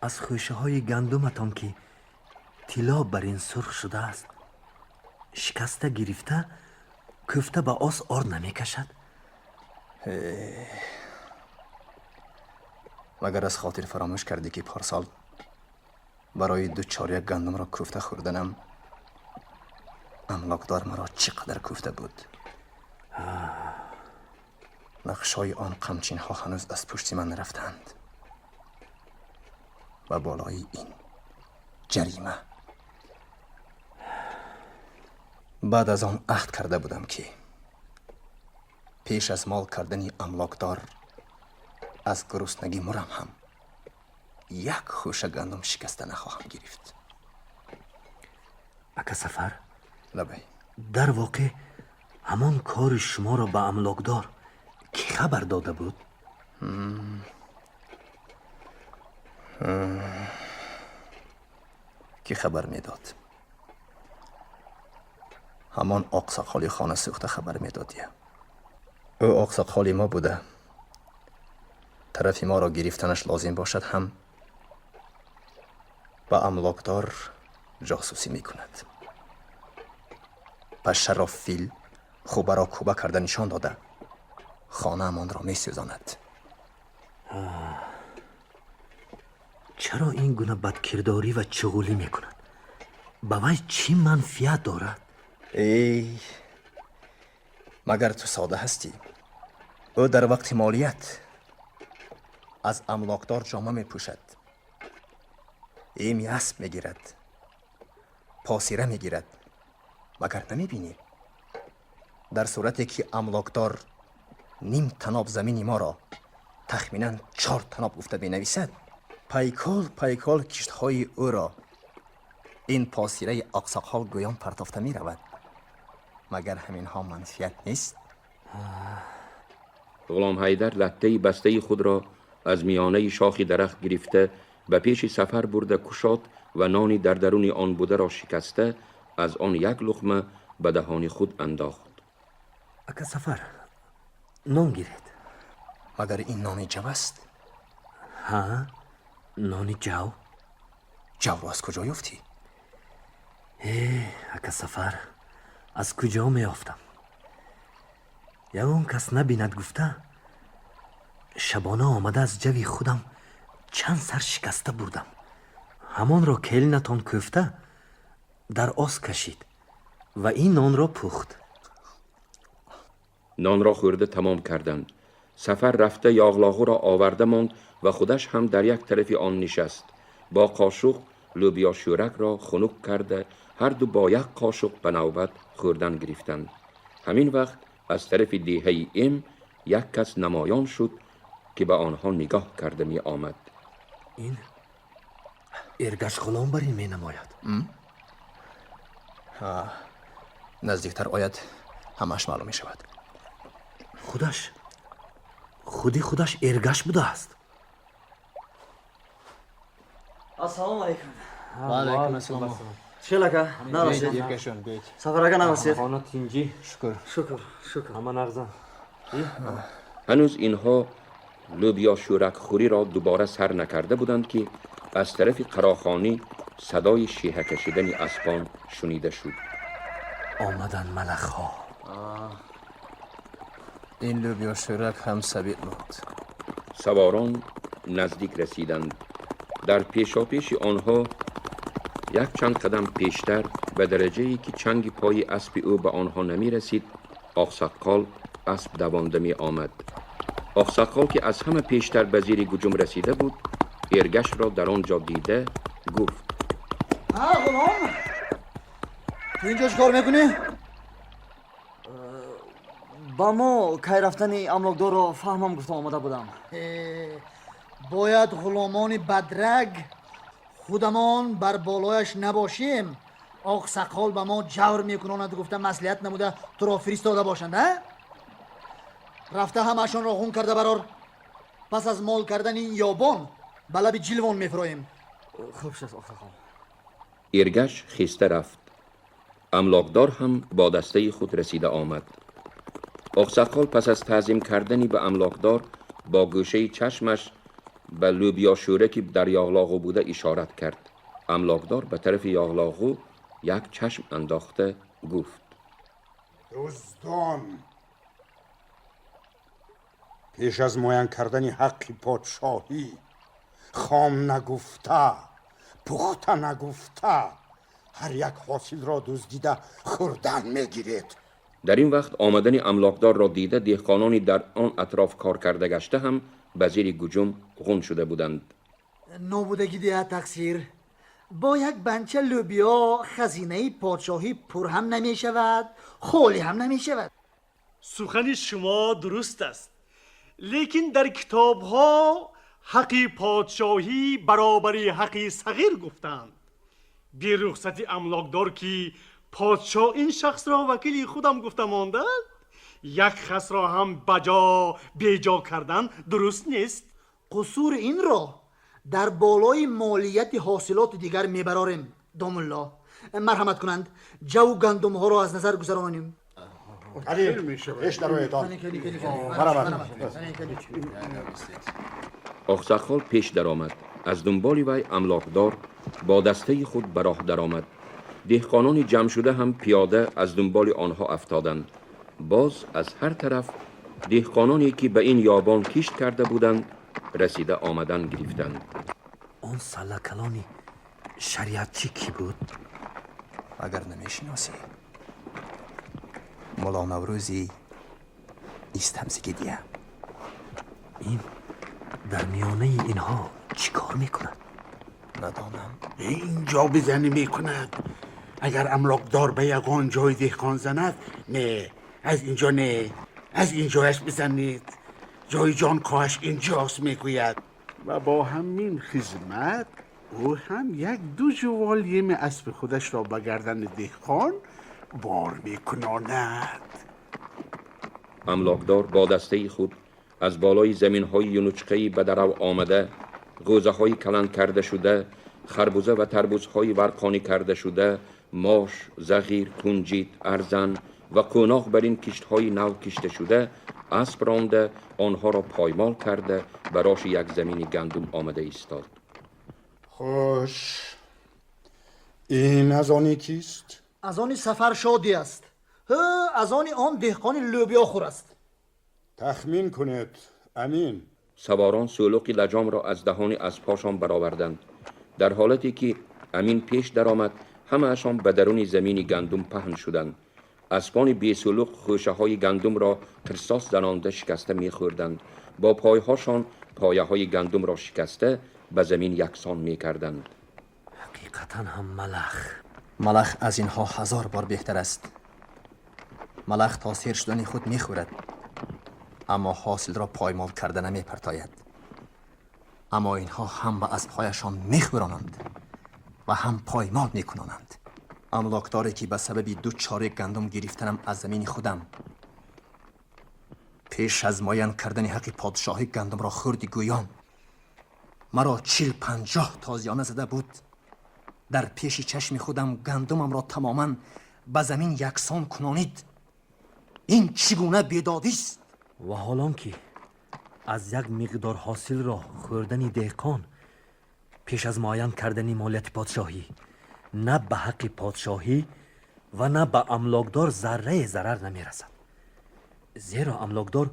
аз хӯшаҳои гандуматон, ки тилло бар ин сурх шудааст, шикаста гирифта кӯфта ба ос орд намекашад? Магар аз хотир фаромӯш кардӣ, ки парсол барои 2 чоряк гандумро кӯфта хӯрданам амлокдор маро чӣ қадар кӯфта буд? Нақшҳои он қамчинҳо ҳанӯз аз пушти ман нарафтанд ва болои ин ҷарима. Баъд аз он аҳд карда будам, ки пеш аз мол кардани амлокдор аз гуруснагӣ мурам ҳам як хӯша гандум шикаста нахоҳам гирифт. Ака Сафар, лабай. Дар воқеъ ҳамон кори шуморо ба амлокдор кӣ хабар дода буд? Кӣ хабар медод? Ҳамон оқсоқоли хона сӯхта хабар медод. Ӯ оқсоқоли мо буда, тарафи моро гирифтанаш лозим бошад ҳам ба амлокдор ҷосусӣ мекунад. Пашшаро фил, хубаро кӯба карда нишон дода хонаамонро месӯзонад. Чаро ин гуна бадкирдорӣ ва чуғулӣ мекунад? Ба вай чӣ манфиат дорад? Эй, магар ту сода ҳастӣ? Ӯ дар вақти молият аз амлокдор ҷома мепӯшад, эми асп мегирад, посира мегирад. Магар намебинӣ? Дар сурате ки амлокдор ним таноб замини моро тахминан 4 таноб гуфта менависад, пайкол пайкол киштҳои ӯро ин посираи оқсоқол гӯён партофта меравад. Магар ҳаминҳо манфиат нест? ғулом ҳайдар латтаи бастаи худро аз миёнаи шохи дарахт гирифта ба пеши Сафар бурда кушод ва нони дар даруни он бударо шикаста аз он як луқма ба даҳони худ андохт. Ака Сафар, нон гиред. Магар ин нони ҷав аст? Ҳа, нони ҷав. Ҷавро аз куҷо ёфтӣ? Ака Сафар, аз куҷо меёфтам? Ягон кас набинад гуфта шабона омада аз ҷави худам чанд сар шикаста бурдам. Ҳамонро келинатон кӯфта дар ос кашид ва ин нонро пухт. Нонро хӯрда тамом карданд. Сафар рафта яғлоғуро оварда монд ва худаш ҳам дар як тарафи он нишаст. Бо қошуқ лӯбиё шӯракро хунук карда ҳар ду бо як қошуқ ба навбат хӯрдан гирифтанд. Ҳамин вақт аз тарафи деҳаи Эм як кас намоён шуд, ки ба онҳо нигоҳ карда меомад. Ин Эргаш ғулом бар ин менамояд. Наздиктар ояд, ҳамааш маълум мешавад. Худаш, худи худаш Эргаш будааст. Ассалому алайкум. Ва алайкум ассалом. Чӣ ака? Нарасид? Сафар ака нарасид? Хона тинҷӣ. Шукр. Шукр, шукр. Ҳама нағзан. Ҳанӯз инҳо лӯбиё шӯракхӯриро дубора сар накарда буданд, ки аз тарафи қарохонӣ садои шиҳа кашидани аспон шунида шуд. Омаданд малахҳо. Ин лӯбиё шӯрак ҳам сабит буд. Саворон наздик расиданд. Дар пешопеши онҳо як чанд қадам пештар ба дараҷае ки чанги пои аспи ӯ ба онҳо намерасид, оқсаққол асп давонда меомад. Оқсаққол ки аз ҳама пештар ба зери гуҷум расида буд, Эргашро дар он ҷо дида гуфт: Ҳа, ғулом, ту инҷо чӣ кор мекунӣ? Ба мо кай рафтани амлокдорро фаҳмам гуфта омада будам. Бояд ғуломони бадраг худамон бар болояш набошем, оқсақол ба мо ҷавр мекунонад гуфта маслиҳат намуда туро фиристода бошанд. А рафта ҳамаашонро ғун карда барор. Пас аз мол кардани ин ёбон ба лаби ҷилвон мефуроем. Хуб шуд, оқсақол. Иргаш хеста рафт. Амлокдор ҳам бо дастаи худ расида омад. Оқсақол пас аз таъзим кардани ба амлокдор бо гӯшаи чашмаш ба лӯбиёшӯра ки дар яғлоғу буда ишорат кард. Амлокдор ба тарафи яғлоғу як чашм андохта гуфт: Дуздон, пеш аз муайян кардани ҳаққи подшоҳӣ, хом нагуфта, пухта нагуфта, ҳар як ҳосилро дуздида хӯрдан мегиред. Дар ин вақт омадани амлокдорро дида, деҳқонони дар он атроф кор карда гашта ҳам ба зери гуҷум ғун шуда буданд. Нобудагӣ диҳад тақсир. Бо як банча лӯбиё хазинаи подшоҳӣ пур ҳам намешавад, холӣ ҳам намешавад. Сухани шумо дуруст аст, лекин дар китобҳо ҳаққи подшоҳӣ баробари ҳаққи сағир гуфтанд. Бе рухсати амлокдор, ки подшоҳ ин шахсро вакили худам гуфта монданд, як хасро ҳам баҷо беҷо кардан дуруст нест. Қусури инро дар болои молияти ҳосилоти дигар мебарорем. Домулло, марҳамат кунанд, ҷаву гандумҳоро аз назар гузаронем. Пеш дароедон. Оқсақол пеш даромад. Аз дунболи вай амлокдор бо дастаи худ ба роҳ даромад. Деҳқонони ҷамъшуда ҳам пиёда аз дунболи онҳо афтоданд. Боз аз ҳар тараф деҳқононе ки ба ин ёбон кишт карда буданд, расида омадан гирифтанд. Он саллакалони шариатчӣ кӣ буд? Агар намешиносӣ, Мулло Наврӯзи истамзигидия. Ин дар миёнаи инҳо чӣ кор мекунад? Надонам. Инҷо бизанӣ мекунад. Агар амлокдор ба ягон ҷои деҳқон занад, не, аз инҷо, не, аз инҷояш бизанед, ҷои ҷонкоҳаш инҷост, мегӯяд. Ва бо ҳамин хизмат ӯ ҳам як ду ҷувол еми аспи худашро ба гардани деҳқон бор мекунонад. Амлокдор бо дастаи худ аз болои заминҳои юнучқаи ба дарав омада, ғӯзаҳои каланд карда шуда, харбуза ва тарбузҳои варқонӣ карда шуда, мош, зағир, кунҷит, арзан ва қӯноқ бар ин киштҳои нав кишта шуда, асп ронда, онҳоро поймол карда, ба роши як замини гандум омада истод. Хуш, ин аз они кист? Аз они Сафар Шодӣ аст. Аз они он деҳқони лӯбиёхӯр аст. Тахмин кунед, Амин. Саворон сӯлуқи лаҷомро аз даҳони аспҳошон бароварданд. Дар ҳолате ки Амин пеш даромад, ҳамаашон ба даруни замини гандум паҳн шуданд. Аспони бесӯлуқ хӯшаҳои гандумро қирсос занонда шикаста мехӯрданд, бо пойҳошон пояҳои гандумро шикаста ба замин яксон мекарданд. Ҳақиқатан ҳам малах. Малах аз инҳо 1000 бор беҳтар аст. Малах то сер шудани худ мехӯрад, аммо ҳосилро поймол карда намепартояд. Аммо инҳо ҳам ба аспҳояшон мехӯронанд ва ҳам поймол мекунонанд. Амлокдоре ки ба сабаби ду чорек гандум гирифтанам аз замини худам пеш аз муайян кардани ҳаққи подшоҳӣ гандумро хӯрди, гӯён маро 40-50 тозиёна зада буд, дар пеши чашми худам гандумамро тамоман ба замин яксон кунонид. Ин чӣ гуна бедодист? Ва ҳолон ки аз як миқдор ҳосилро хӯрдани деҳқон пеш аз муайян кардани молияти подшоҳӣ на ба ҳаққи подшоҳӣ ва на ба амлокдор заррае зарар намерасад, зеро амлокдор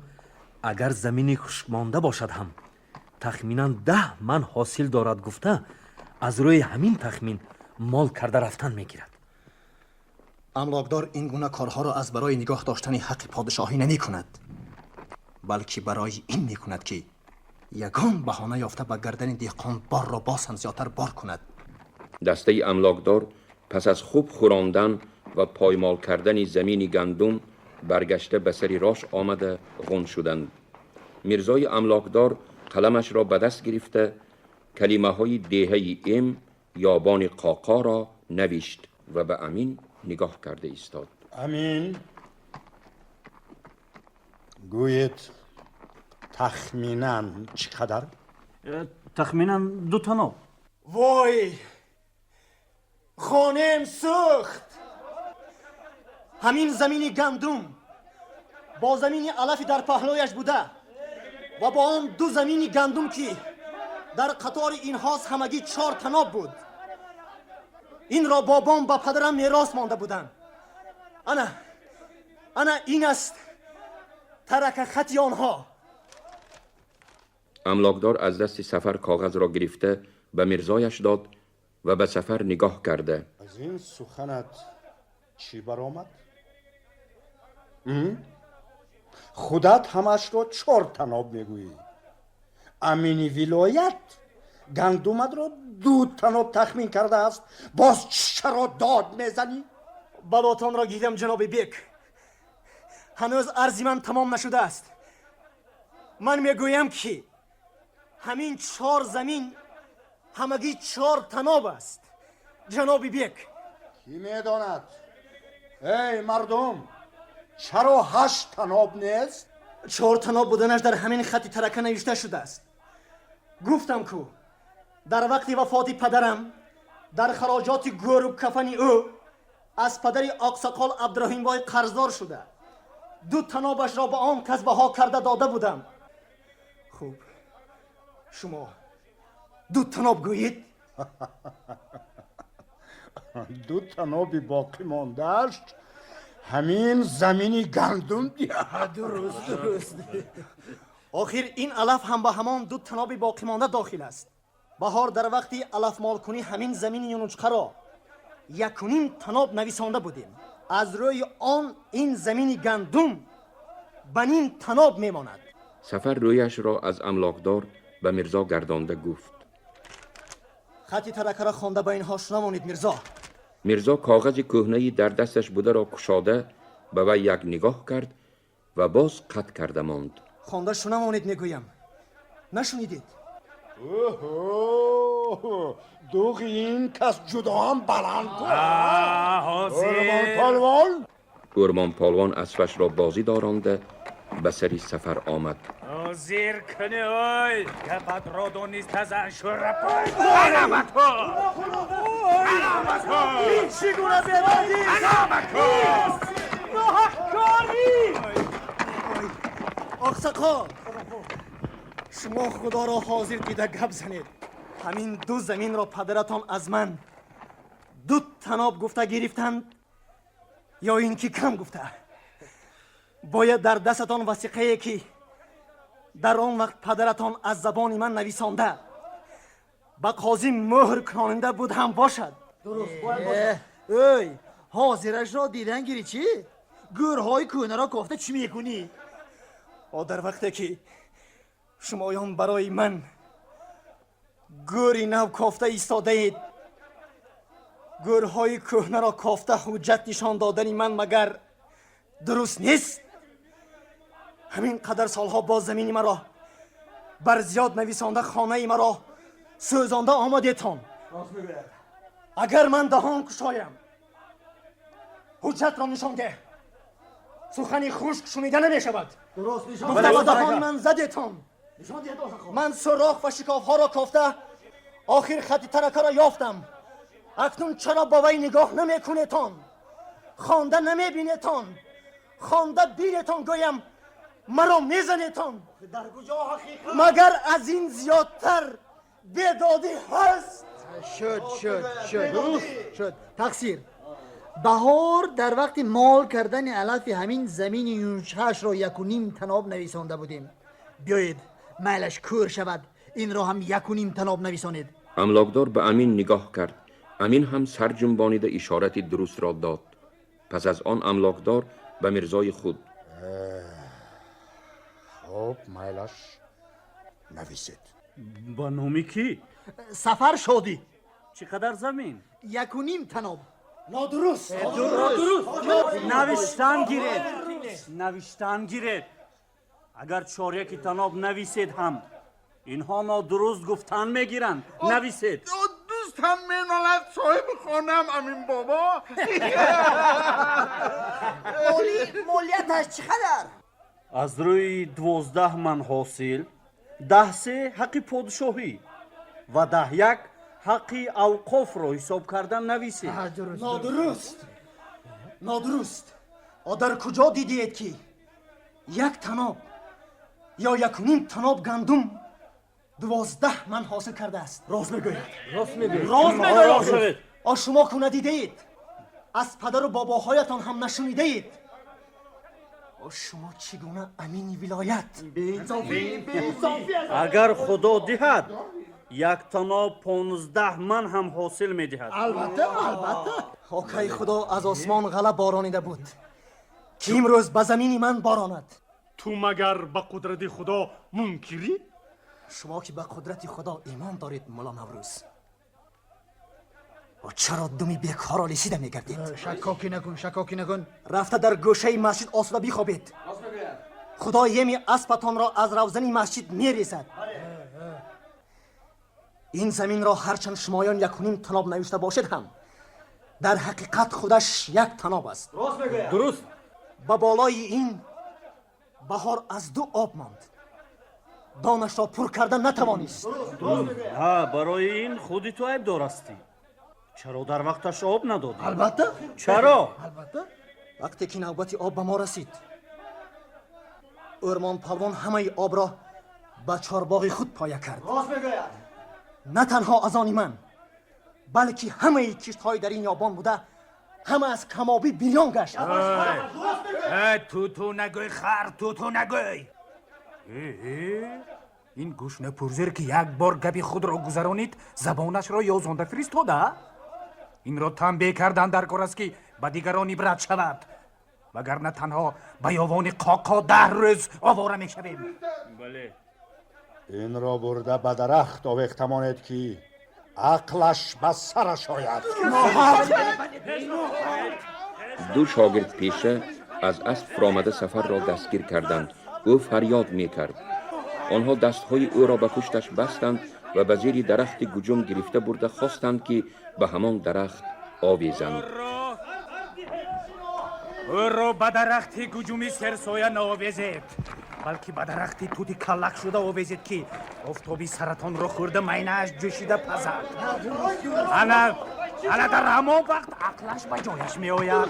агар замини хушкмонда бошад ҳам тахминан 10 ман ҳосил дорад гуфта, аз рӯи ҳамин тахмин мол карда рафтан мегирад. Амлокдор ин гуна корҳоро аз барои нигоҳ доштани ҳаққи подшоҳӣ намекунад, балки барои ин мекунад, ки ягон баҳона ёфта ба гардани деҳқон борро боз ҳам зиёдтар бор кунад. Дастаи амлокдор пас аз хуб хӯрондан ва поймол кардани замини гандум برگشته به سر راش آمده غن شدند. میرزای املاکدار قلمش را به دست گرفته کلمه های دهه ام یابان قاقا را نوشت و به امین نگاه کرده ایستاد. امین، گویید تخمیناً چقدر؟ تخمیناً 2 تناب. وای، خانم سوخت. همین زمین گندم با زمین علف در پهلویش بوده و با آن 2 زمین گندم که در قطار اینهاست همگی 4 تناب بود. این را بابام با پدرم میراث مانده بودند. انا این است ترک خطی آنها. املاکدار از دست سفر کاغذ را گرفته به میرزایش داد و به سفر نگاه کرده. از این سخنت چی برآمد؟ خودت همش را 4 تناب میگویی. امین ولایت گندمت را 2 تناب تخمین کرده است. باز چرا داد میزنی؟ بلاتان را گیرم جناب بیک. هنوز عرض من تمام نشده است. من میگویم که همین 4 زمین همگی 4 تناب است جناب بیک. کی میداند؟ ای مردم، چرا 8 تناب نیست؟ 4 تناب بودنش در همین خط ترکه نوشته شده است. گفتم که در وقت وفات پدرم در خراجات گور و کفن او از پدر آقسقال عبدالرحیم بای قرضدار شده 2 تنابش را به آن کس بها کرده داده بودم. خوب، شما 2 تناب گویید؟ 2 تناب باقی مانده است. همین زمین گندم دیگه. درست. آخر این علف هم به همان 2 تناب باقی مانده داخل است. بهار در وقتی علف مال کنی همین زمین یونچقه را 1.5 تناب نویسانده بودیم. از روی آن این زمین گندم به 0.5 تناب میماند. سفر رویش را از املاکدار به میرزا گردانده گفت: خطی ترکه را خوانده به اینها شنوانید میرزا. میرزا کاغذ کهنه‌ای در دستش بوده را کشاده به وی یک نگاه کرد و باز قطع کرده ماند. خوانده شنوانید میگویم، نشنیدید؟ اوه، دوغ این کس جدا هم بلند کن. ارمان پالوان. ارمان پالوان اسبش را بازی دارانده به سری سفر آمد. زیر کنی اوی گپت را دونیست از انشور پای. علامت ها، علامت ها، این چگونه بیدادی؟ علامت ها، ناحق کاری. آقسقال، شما خدا را حاضر دیده گپ زنید. همین 2 زمین را پدرتان از من 2 تناب گفته گرفتند یا اینکه کم گفته؟ باید در دستتان وثیقه که در آن وقت پدرتان از زبان من نویسانده به قاضی مهر کنانده بود هم باشد. درست باید باشد. ای حاضرش را دیدن گیری چی؟ گورهای کهنه را کافته چی میکنی؟ در وقتی که شمایان برای من گوری نو کافته ایستاده اید، گورهای کهنه را کافته حجت نشان دادن من مگر درست نیست؟ همین قدر سالها باز زمین مرا بر زیاد نویسانده خانه مرا سوزانده آمدیتان. اگر من دهان کشایم حجت را نشان ده، سخنی خشک شنیده نمی شود. درست نشان گفته به دهان من زدیتان. من سوراخ و شکاف ها را کافته آخر خط ترکه را یافتم. اکنون چرا با وی نگاه نمی کنیتان؟ خوانده نمی بینیتان؟ خوانده بینیتان گویم مرا میزنیتان. در کجا حقیقت؟ مگر از این زیادتر بیدادی هست؟ شد شد شد شد. تقصیر بهار در وقت مال کردن علف همین زمین یونچهش را 1.5 تناب نویسانده بودیم. بیایید میلش کور شود، این را هم 1.5 تناب نویسانید. املاکدار به امین نگاه کرد. امین هم سر جنبانیده اشارت درست را داد. پس از آن املاکدار به میرزای خود: خب میلش نویسید. با نامی کی؟ سفر شادی. چقدر زمین؟ 1.5 تناب. نادرست. نادرست. نوشتن گیرید. Навиштан гиред. Агар чоряки таноб нависед ҳам, инҳо нодуруст гуфтан мегиранд. Нависед. Дӯст ҳам менолад, соҳиби хонаам Амин бобо. Молияташ чӣ қадар? Аз рӯи 12 ман ҳосил, 10 се ҳаққи подшоҳӣ ва 10 як ҳаққи авқофро ҳисоб кардан нависед. Нодуруст, нодуруст. Дар куҷо дидиед, ки як таноб ё якуним таноб гандум 12 ман ҳосил кардааст? Рост мегӯяд. Рост мегӯяд. Рост мегӯяд. Шумо ку надидаед, аз падару бобоҳоятон ҳам нашунидаед. Шумо чӣ гуна амини вилоят? Агар Худо диҳад, як таноб 15 ман ҳам ҳосил медиҳад. Албатта, албатта. Окай, Худо аз осмон ғалла боронида буд, ки имрӯз ба замини ман боронад? Ту магар ба қудрати Худо мункирӣ? Шумо ки ба қудрати Худо имон доред, Мулло Наврӯз, чаро думи бекҳоро лисида мегардед? Шаккокӣ накун, шаккокӣ накун. Рафта дар гӯшаи масҷид осуда бихобед. Худо еми аспатонро аз равзани масҷид мерезад. Ин заминро ҳарчанд шумоён якуним таноб навишта бошед ҳам, дар ҳақиқат худаш як таноб аст. Дуруст. Ба болои ин баҳор аз ду об монд, донашро пур карда натавонист. Ҳа, барои ин худи ту айбдор ҳастӣ. Чаро дар вақташ об надодӣ? Албатта. Чаро? Албатта. Вақте ки навбати об ба мо расид, Ӯрмон Палвон ҳамаи обро ба чорбоғи худ поя кард. Рост мегӯяд. На танҳо аз они ман, балки ҳамаи киштҳои дар ин ёбон буда ҳама аз камобӣ бирён гашт. Туту нагӯй, хар, туту нагӯй. Ин гӯшнапурзир, ки як бор гапи худро гузаронид, забонашро ёзонда фиристода. Инро танбеҳ кардан дар кор аст, ки ба дигарон ибрат шавад, вагарна танҳо ба ёвони Қоқо 10 рӯз овора мешавем. Бале. Инро бурда ба дарахт овехта монед, ки ақлаш ба сараш ояд. Ду шогирд пеша аз асп фуромада, Сафарро дастгир карданд. Ӯ фарёд мекард. Онҳо дастҳои ӯро ба пушташ бастанд ва ба зери дарахти гуҷум гирифта бурда хостанд, ки ба ҳамон дарахт овезанд. Ӯро ба дарахти гуҷуми серсоя наовезед, балки ба дарахти тути каллак шуда овезед, ки офтоби саратонро хӯрда, майнааш ҷӯшида пазад. Ана, ана дар ҳамон вақт ақлаш ба ҷояш меояд.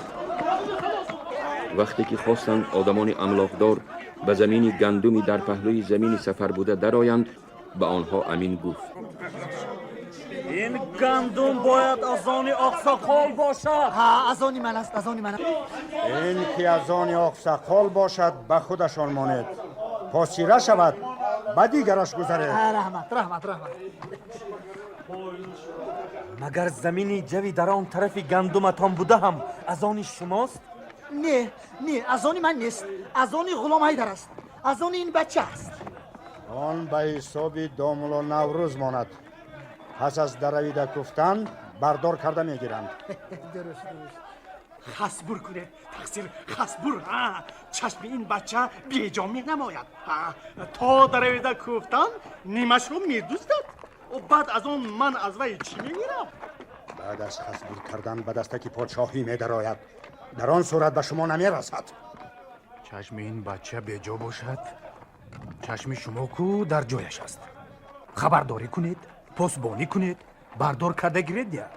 Вақте ки хостанд одамони амлокдор ба замини гандуми дар паҳлӯи замини Сафар буда дароянд, ба онҳо амин гуфт: Ин гандум бояд аз они Оқсоқол бошад. Ҳа, аз они ман аст, аз они ман аст. Ин ки аз они Оқсақол бошад, ба худашон монед, посира шавад, ба дигараш гузаред. Раҳмат, раҳмат, раҳмат. Магар замини ҷави дар он тарафи гандуматон буда ҳам аз они шумост? Не, не, аз они ман нест, аз они Ғулом Ҳайдар аст, аз они ин бача аст. Он ба ҳисоби домуло Наврӯз монад. Пас аз даравида куфтан бардор карда мегиранд. Дуруст, дуруст. Хасбур кунед, тақсир, хасбур. Чашми ин бача беҷо менамояд. То даравида куфтан нимашро медуздад. Баъд аз он ман аз вай чӣ мегирам? Баъд аз хасбур кардан ба дастаки подшоҳӣ медарояд. Дар он сурат ба шумо намерасад. Чашми ин бача беҷо бошад, чашми шумо ку дар ҷояш аст. Хабардорӣ кунед, посбонӣ кунед, бардор карда гиред. Я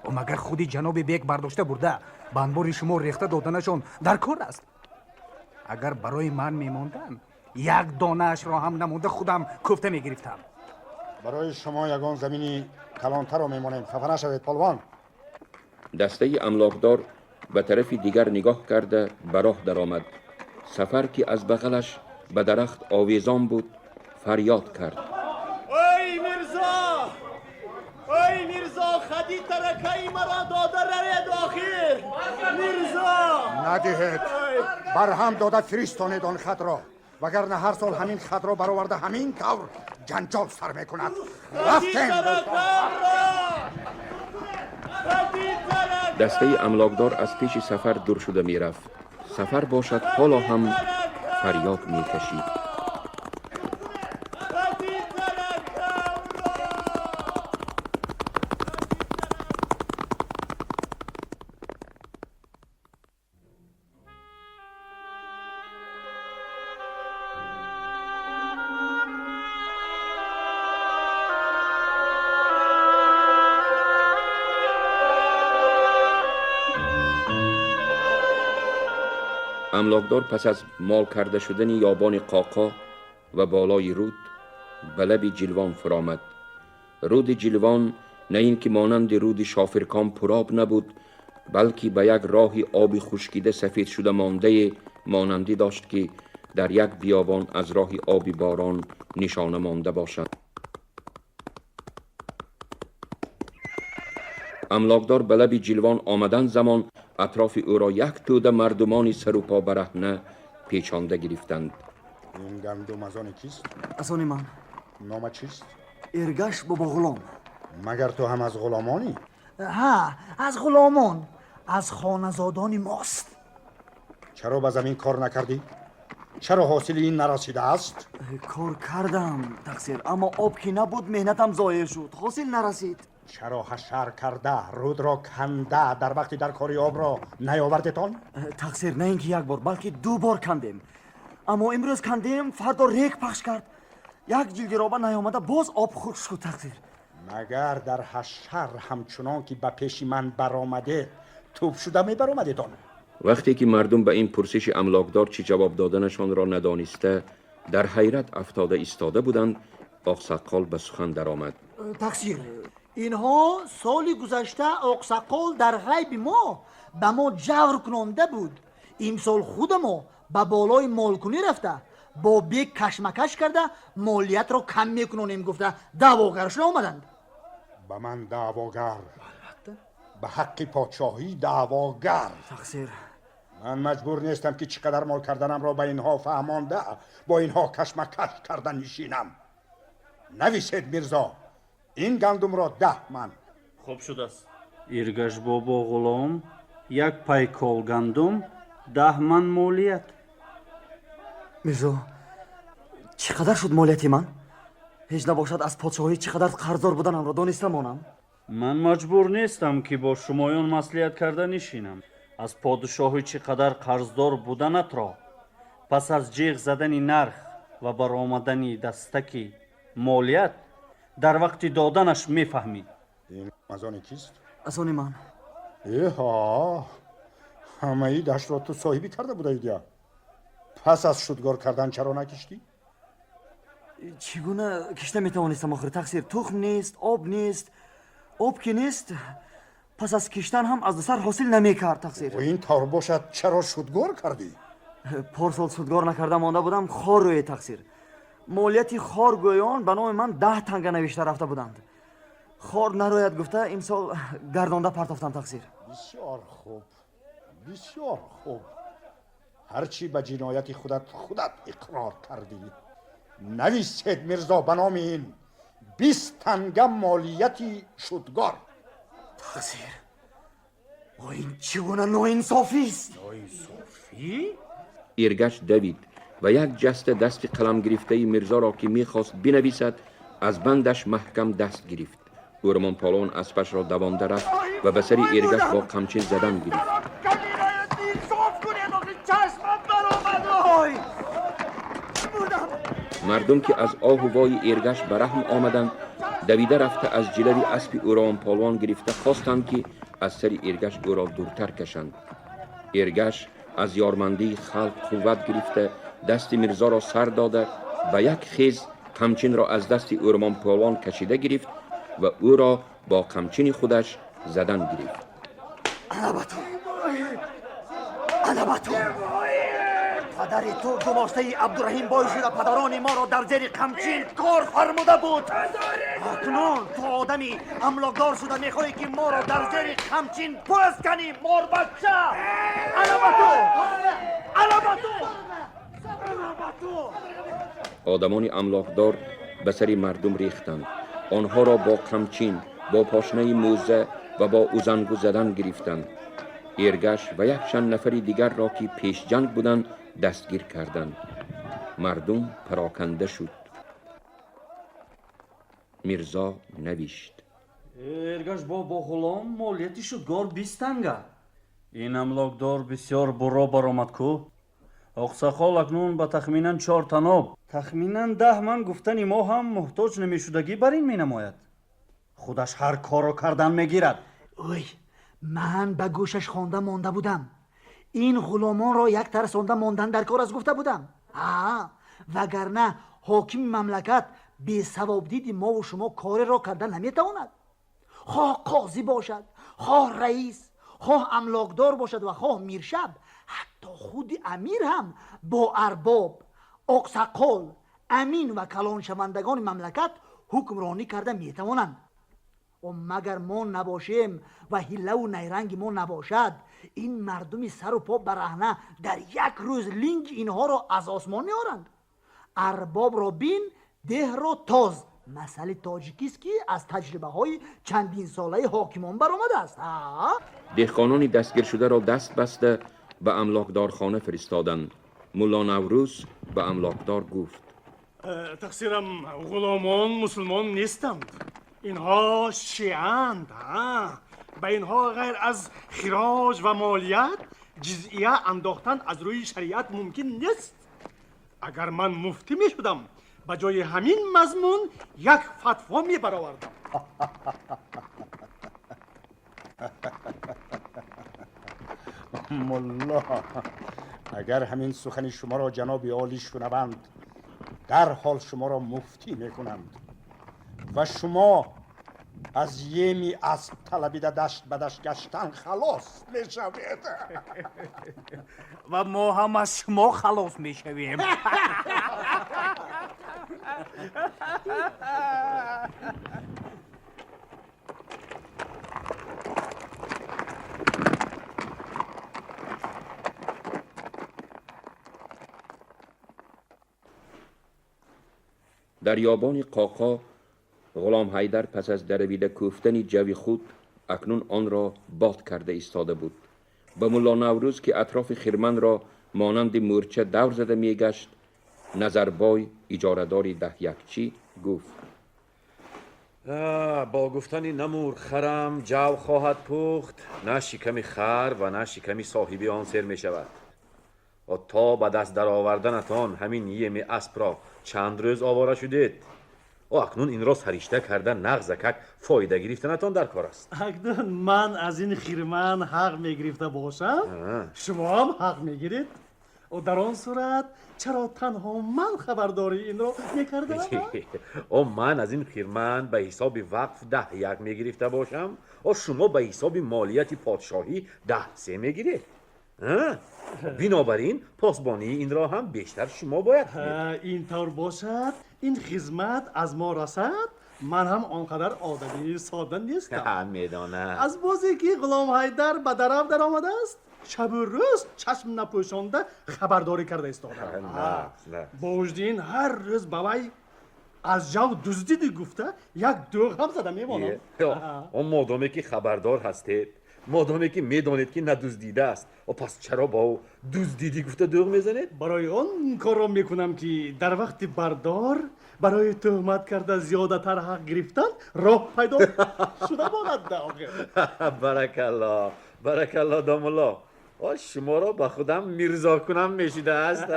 магар худи ҷаноби бек бардошта бурда ба анбори шумо рехта доданашон дар кор аст? Агар барои ман мемонданд, як донаашро ҳам намонда худам куфта мегирифтам. Барои шумо ягон замини калонтарро мемонем, хафа нашавед, полвон. Дастаи амлокдор ба тарафи дигар нигоҳ карда ба роҳ даромад. Сафар, ки аз бағалаш ба дарахт овезон буд, фарёд кард: Ой, Мирзо, ой, Мирзо, хади таракаи маро дода равед охир, Мирзо. Надиҳед, барҳам дода фиристонед он хатро, вагарна ҳар сол ҳамин хатро бароварда, ҳамин тавр ҷанҷол сар мекунад. Рафтем. Дастаи амлокдор аз пеши Сафар дур шуда мерафт. Сафар бошад ҳоло ҳам фарёд мекашид. Амлокдор пас аз мол карда шудани ёбони Қоқо ва болои руд ба лаби Ҷилвон фуромад. Руди Ҷилвон на ин ки монанди руди Шофирком пуроб набуд, балки ба як роҳи оби хушкида сафед шуда мондае монандӣ дошт ки дар як биёбон аз роҳи оби борон нишона монда бошад. Амлокдор ба лаби Ҷилвон омадан замон атрофи ӯро як тӯда мардумони сару по бараҳна печонда гирифтанд. Ин гандум аз они кист? Аз они ман. Нома чист? Эргаш Бобоғулом. Магар ту ҳам аз ғуломонӣ? Ҳа, аз ғуломон, аз хоназодони мост. Чаро ба замин кор накардӣ? Чаро ҳосили ин нарасидааст? Кор кардам, тақсир, аммо об ки набуд, меҳнатам зоеъ шуд, ҳосил нарасид. Чаро ҳашар карда, рудро канда, дар вақти дар кори обро наёвардетон? Тақсир, на ин ки як бор, балки ду бор кандем. Аммо имрӯз кандем, фардо рег пахш кард. Як ҷилди роба наёмада боз об хушк шуд, тақсир. Магар дар ҳашар ҳамчунон ки ба пеши ман баромадед, тӯб шуда мебаромадетон? Вақте ки мардум ба ин пурсиши амлокдор чӣ ҷавоб доданашонро надониста, дар ҳайрат афтода истода буданд, Оқсаққол ба сухан даромад. Тақсир, инҳо соли гузашта Оқсаққол дар ғайби мо ба мо ҷавр кунонда буд. Имсол худамо ба болои молкунӣ рафта, бо бек кашмакаш карда молиятро кам мекунонем гуфта даъвогар шуда омаданд. Ба ман даъвогар? Ба ҳаққи подшоҳӣ даъвогар? Тақсир, ман маҷбур нестам ки чӣ қадар мол карданамро ба инҳо фаҳмонда, бо инҳо кашмакаш карда нишинам. Нависед, Мирзо, ин гандумро 10 ман. Хуб шудааст. Иргаш Бобоғулом як пайкол гандум, 10 ман молият. Мирзо, чӣ қадар шуд молияти ман? Ҳеҷ набошад аз подшоҳӣ чӣ қадар қарздор буданамро дониста монам. Ман маҷбур нестам ки бо шумоён маслиҳат карда нишинам. Аз подшоҳӣ чӣ қадар қарздор буданатро пас аз ҷеғ задани нарх ва баромадани дастаки молият дар вақти доданаш мефаҳмӣ. Ин аз они кист? Аз они ман. Эҳа, ҳамаи даштро ту соҳибӣ карда будаидия. Пас аз шудгор кардан чаро накиштӣ? Чӣ гуна кишта метавонистам охир, тақсир? Тухм нест, об нест. Об ки нест, пас аз киштан ҳам аз сар ҳосил намекард, тақсир. Ин тавр бошад, чаро шудгор кардӣ? Порсол шудгор накарда монда будам, хор рӯе, тақсир. Молияти хоргӯён ба номи ман 10 танга навишта рафта буданд. Хор нарояд гуфта имсол гардонда партофтам, тақсир. Бисёр хуб, бисёр хуб. Ҳарчи ба ҷинояти худат худат иқрор кардӣ. Нависед, Мирзо, ба номи ин 20 танга молияти шудгор. Тақсир, ин чӣ гуна ноинсофист? Ноинсофӣ? Иргаш давид ва як ҷаста дасти қалам гирифтаи Мирзоро ки мехост бинависад, аз бандаш маҳкам даст гирифт. Ӯрмон Полон аспашро давонда рафт ва ба сари Иргаш бо қамчин задан гирифт. Мардум ки аз оҳу вои Иргаш ба раҳм омаданд, давида рафта аз ҷилави аспи Ӯромон Полвон гирифта хостанд ки аз сари Иргаш ӯро дуртар кашанд. Иргаш аз ёрмандии халқ қувват гирифта, дасти Мирзоро сар дода, ба як хез қамчинро аз дасти Ӯромон Полвон кашида гирифт ва ӯро бо қамчини худаш задан гирифт. Ана ба ту! Ана ба ту! Падари ту гумоштаи Абдураҳим бой шуда падарони моро дар зери қамчин кор фармуда буд. Акнун ту одами амлокдор шуда мехоҳӣ ки моро дар зери қамчин пӯст канӣ, морбача! Ана ба ту! Ана ба ту! Ана ба ту! Одамони амлокдор ба сари мардум рехтанд. Онҳоро бо қамчин, бо пошнаи мӯза ва бо узангу задан гирифтанд. Эргаш ва якчанд нафари дигарро, ки пешҷанг буданд, дастгир карданд. Мардум пароканда шуд. Мирзо навишт: Эргаш бо ғулом молияти шудгор 20 танга. Ин амлокдор бисёр бурро баромад ку. Оқсақол акнун ба тахминан 4 таноб, тахминан 10 ман гуфтани мо ҳам муҳтоҷ намешудагӣ бар ин менамояд. Худаш ҳар корро кардан мегирад. Ой, ман ба гӯшаш хонда монда будам. Ин ғуломонро як тарсонда мондан дар кор аст гуфта будам. Вагарна ҳокими мамлакат бесавобдиди мову шумо кореро кардан наметавонад. Хоҳ қозӣ бошад, хоҳ раис, хоҳ амлокдор бошад ва хоҳ миршаб, ҳатто худи амир ҳам бо арбоб, оқсақол, амин ва калоншавандагони мамлакат ҳукмронӣ карда метавонанд. Магар мо набошем ва ҳиллаву найранги мо набошад, ин мардуми сару по бараҳна дар як рӯз линги инҳоро аз осмон меоранд. Арбобро бин, деҳро тоз. Масъали тоҷикист, ки аз таҷрибаҳои чандинсолаи ҳокимон баромадааст. Деҳқонони дастгиршударо даст баста ба амлокдорхона фиристоданд. Мулло Наврӯз ба амлокдор гуфт: тақсирам, ғуломон мусулмон нестанд. Инҳо шиаанд. Ба инҳо ғайр аз хироҷ ва молият ҷизия андохтан аз рӯи шариат мумкин нест. Агар ман муфтӣ мешудам, ба ҷои ҳамин мазмун як фатво мебаровардам. Мулло, агар ҳамин сухани шуморо ҷаноби олӣ шунаванд, дарҳол шуморо муфтӣ мекунанд ва шумо аз еми асб талабида дашт ба дашт гаштан халос мешавед. Ва мо ҳам аз шумо халос мешавем. Дар ёбони Қоқо Ғулом Ҳайдар пас аз даравида кӯфтани ҷави худ акнун онро бод карда истода буд. Ба Мулло Наврӯз, ки атрофи хирманро монанди мӯрча давр зада мегашт, Назарбой, иҷорадори даҳякчӣ, гуфт: бо гуфтани намур харам ҷав хоҳад пухт, на шиками хар ва на шиками соҳиби он сер мешавад. То ба даст дароварданатон ҳамин еми аспро чанд рӯз овора шудед. Акнун инро саришта карда нағзакак фоида гирифтанатон дар кор аст. Акнун ман аз ин хирман ҳақ мегирифта бошам, шумо ҳам ҳақ мегиред. Дар он сурат чаро танҳо ман хабардори инро мекардам? Ман аз ин хирман ба ҳисоби вақф 10 1 мегирифта бошам, шумо ба ҳисоби молияти подшоҳӣ 10 3 мегиред. Бинобар ин посбонии инро ҳам бештар шумо бояд кунед. Ин тавр бошад, ин хизмат аз мо расад, ман ҳам он қадар одами сода нестам. Медонам. Аз бозе ки Ғулом Ҳайдар ба дарав даромадааст, шабу рӯз чашм напӯшонда хабардорӣ карда истодам. Бо вуҷуди ин ҳар рӯз ба вай аз ҷав дуздиди гуфта як дӯғ ҳам зада мемонам. Он модоме ки хабардор ҳастед, модоме ки медонед ки надуздидааст, пас чаро бо ӯ дуздидӣ гуфта дӯғ мезанед? Барои он корро мекунам, ки дар вақти бардор барои тӯҳмат карда зиёдатар ҳақ гирифтан роҳ пайдо шуда монад. Баракалло, баракалло, домулло. Шуморо ба худам мирзо кунам мешудааст.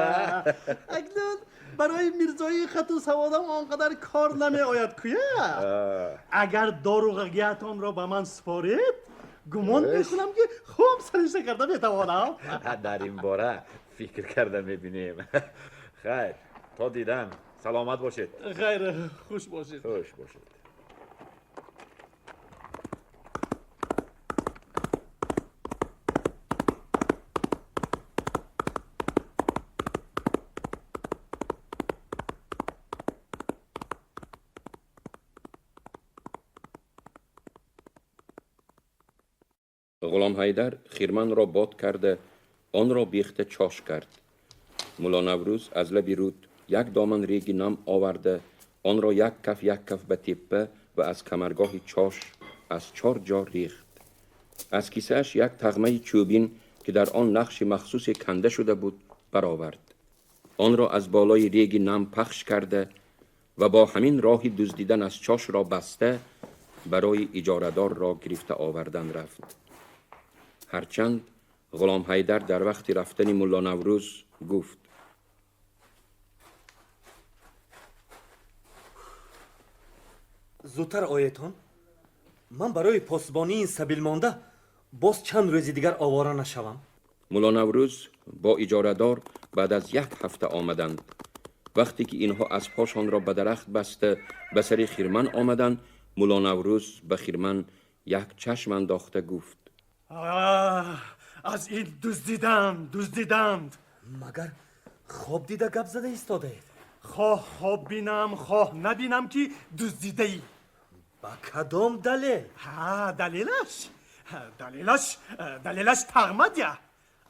Акнун барои мирзои хату саводам он қадар кор намеояд куя. Агар доруғагиатонро ба ман супоред, гумон мекунам, ки хуб саришта карда метавонам. Дар ин бора фикр карда мебинем. Хайр, то дидан, саломат бошед. Хайр, хуш бошед. Хуш бошед. Ғулом Ҳайдар хирманро бод карда, онро бехта чош кард. Мулло Наврӯз аз лаби руд як доман реги нам оварда, онро як каф як каф ба теппа ва аз камаргоҳи чош аз чор ҷо рехт. Аз кисааш як тағмаи чӯбин, ки дар он нақши махсусе канда шуда буд, баровард. Онро аз болои реги нам пахш карда ва бо ҳамин роҳи дуздидан аз чошро баста, барои иҷорадорро гирифта овардан рафт. Ҳарчанд Ғулом Ҳайдар дар вақти рафтани Мулло Наврӯз гуфт: Зудтар оетон, ман барои посбонии ин сабил монда боз чанд рӯзи дигар овора нашавам. Мулло Наврӯз бо иҷорадор баъд аз як ҳафта омаданд. Вақте ки инҳо аспҳошонро ба дарахт баста ба сари хирман омаданд, Мулло Наврӯз ба хирман як чашм андохта гуфт: Аз ин дуздиданд, дуздиданд. Магар хоб дида гап зада истодаед? Хоҳ хоб бинам, хоҳ набинам, ки дуздидаӣ. Ба кадом далел? Ҳа, далелаш, далелаш, далелаш тағма дия.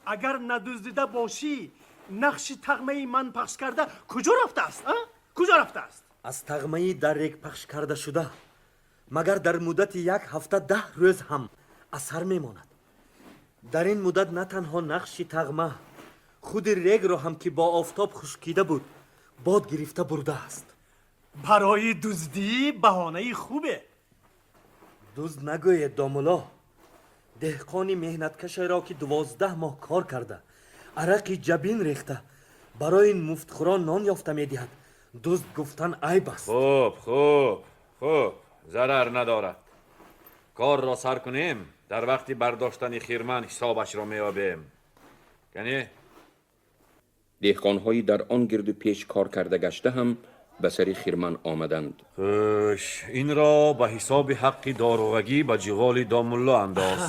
Агар надуздида бошӣ, нақши тағмаи ман пахш карда куҷо рафтааст? Куҷо рафтааст? Аз тағмаи дар рег пахш карда шуда магар дар муддати як ҳафта 10 рӯз ҳам асар мемонад. Дар ин муддат на танҳо нақши тағма, худи регро ҳам, ки бо офтоб хушкида буд, бод гирифта бурдааст. Барои дуздӣ баҳонаи хубе. Дузд нагӯед, домулло. Деҳқони меҳнаткашеро, ки 12 моҳ кор карда, арақи ҷабин рехта, барои муфтхӯрон нон ёфта медиҳад, дузд гуфтан айб аст. Хуб, хуб, хуб, зарар надорад. Корро сар кунем, дар вақти бардоштани хирман ҳисобашро меёбем. Яъне деҳқонҳои дар он гирду пеш кор карда гашта ҳам ба сари хирман омаданд. Хуш, инро ба ҳисоби ҳаққи доруғагӣ ба ҷиволи домулло андоз.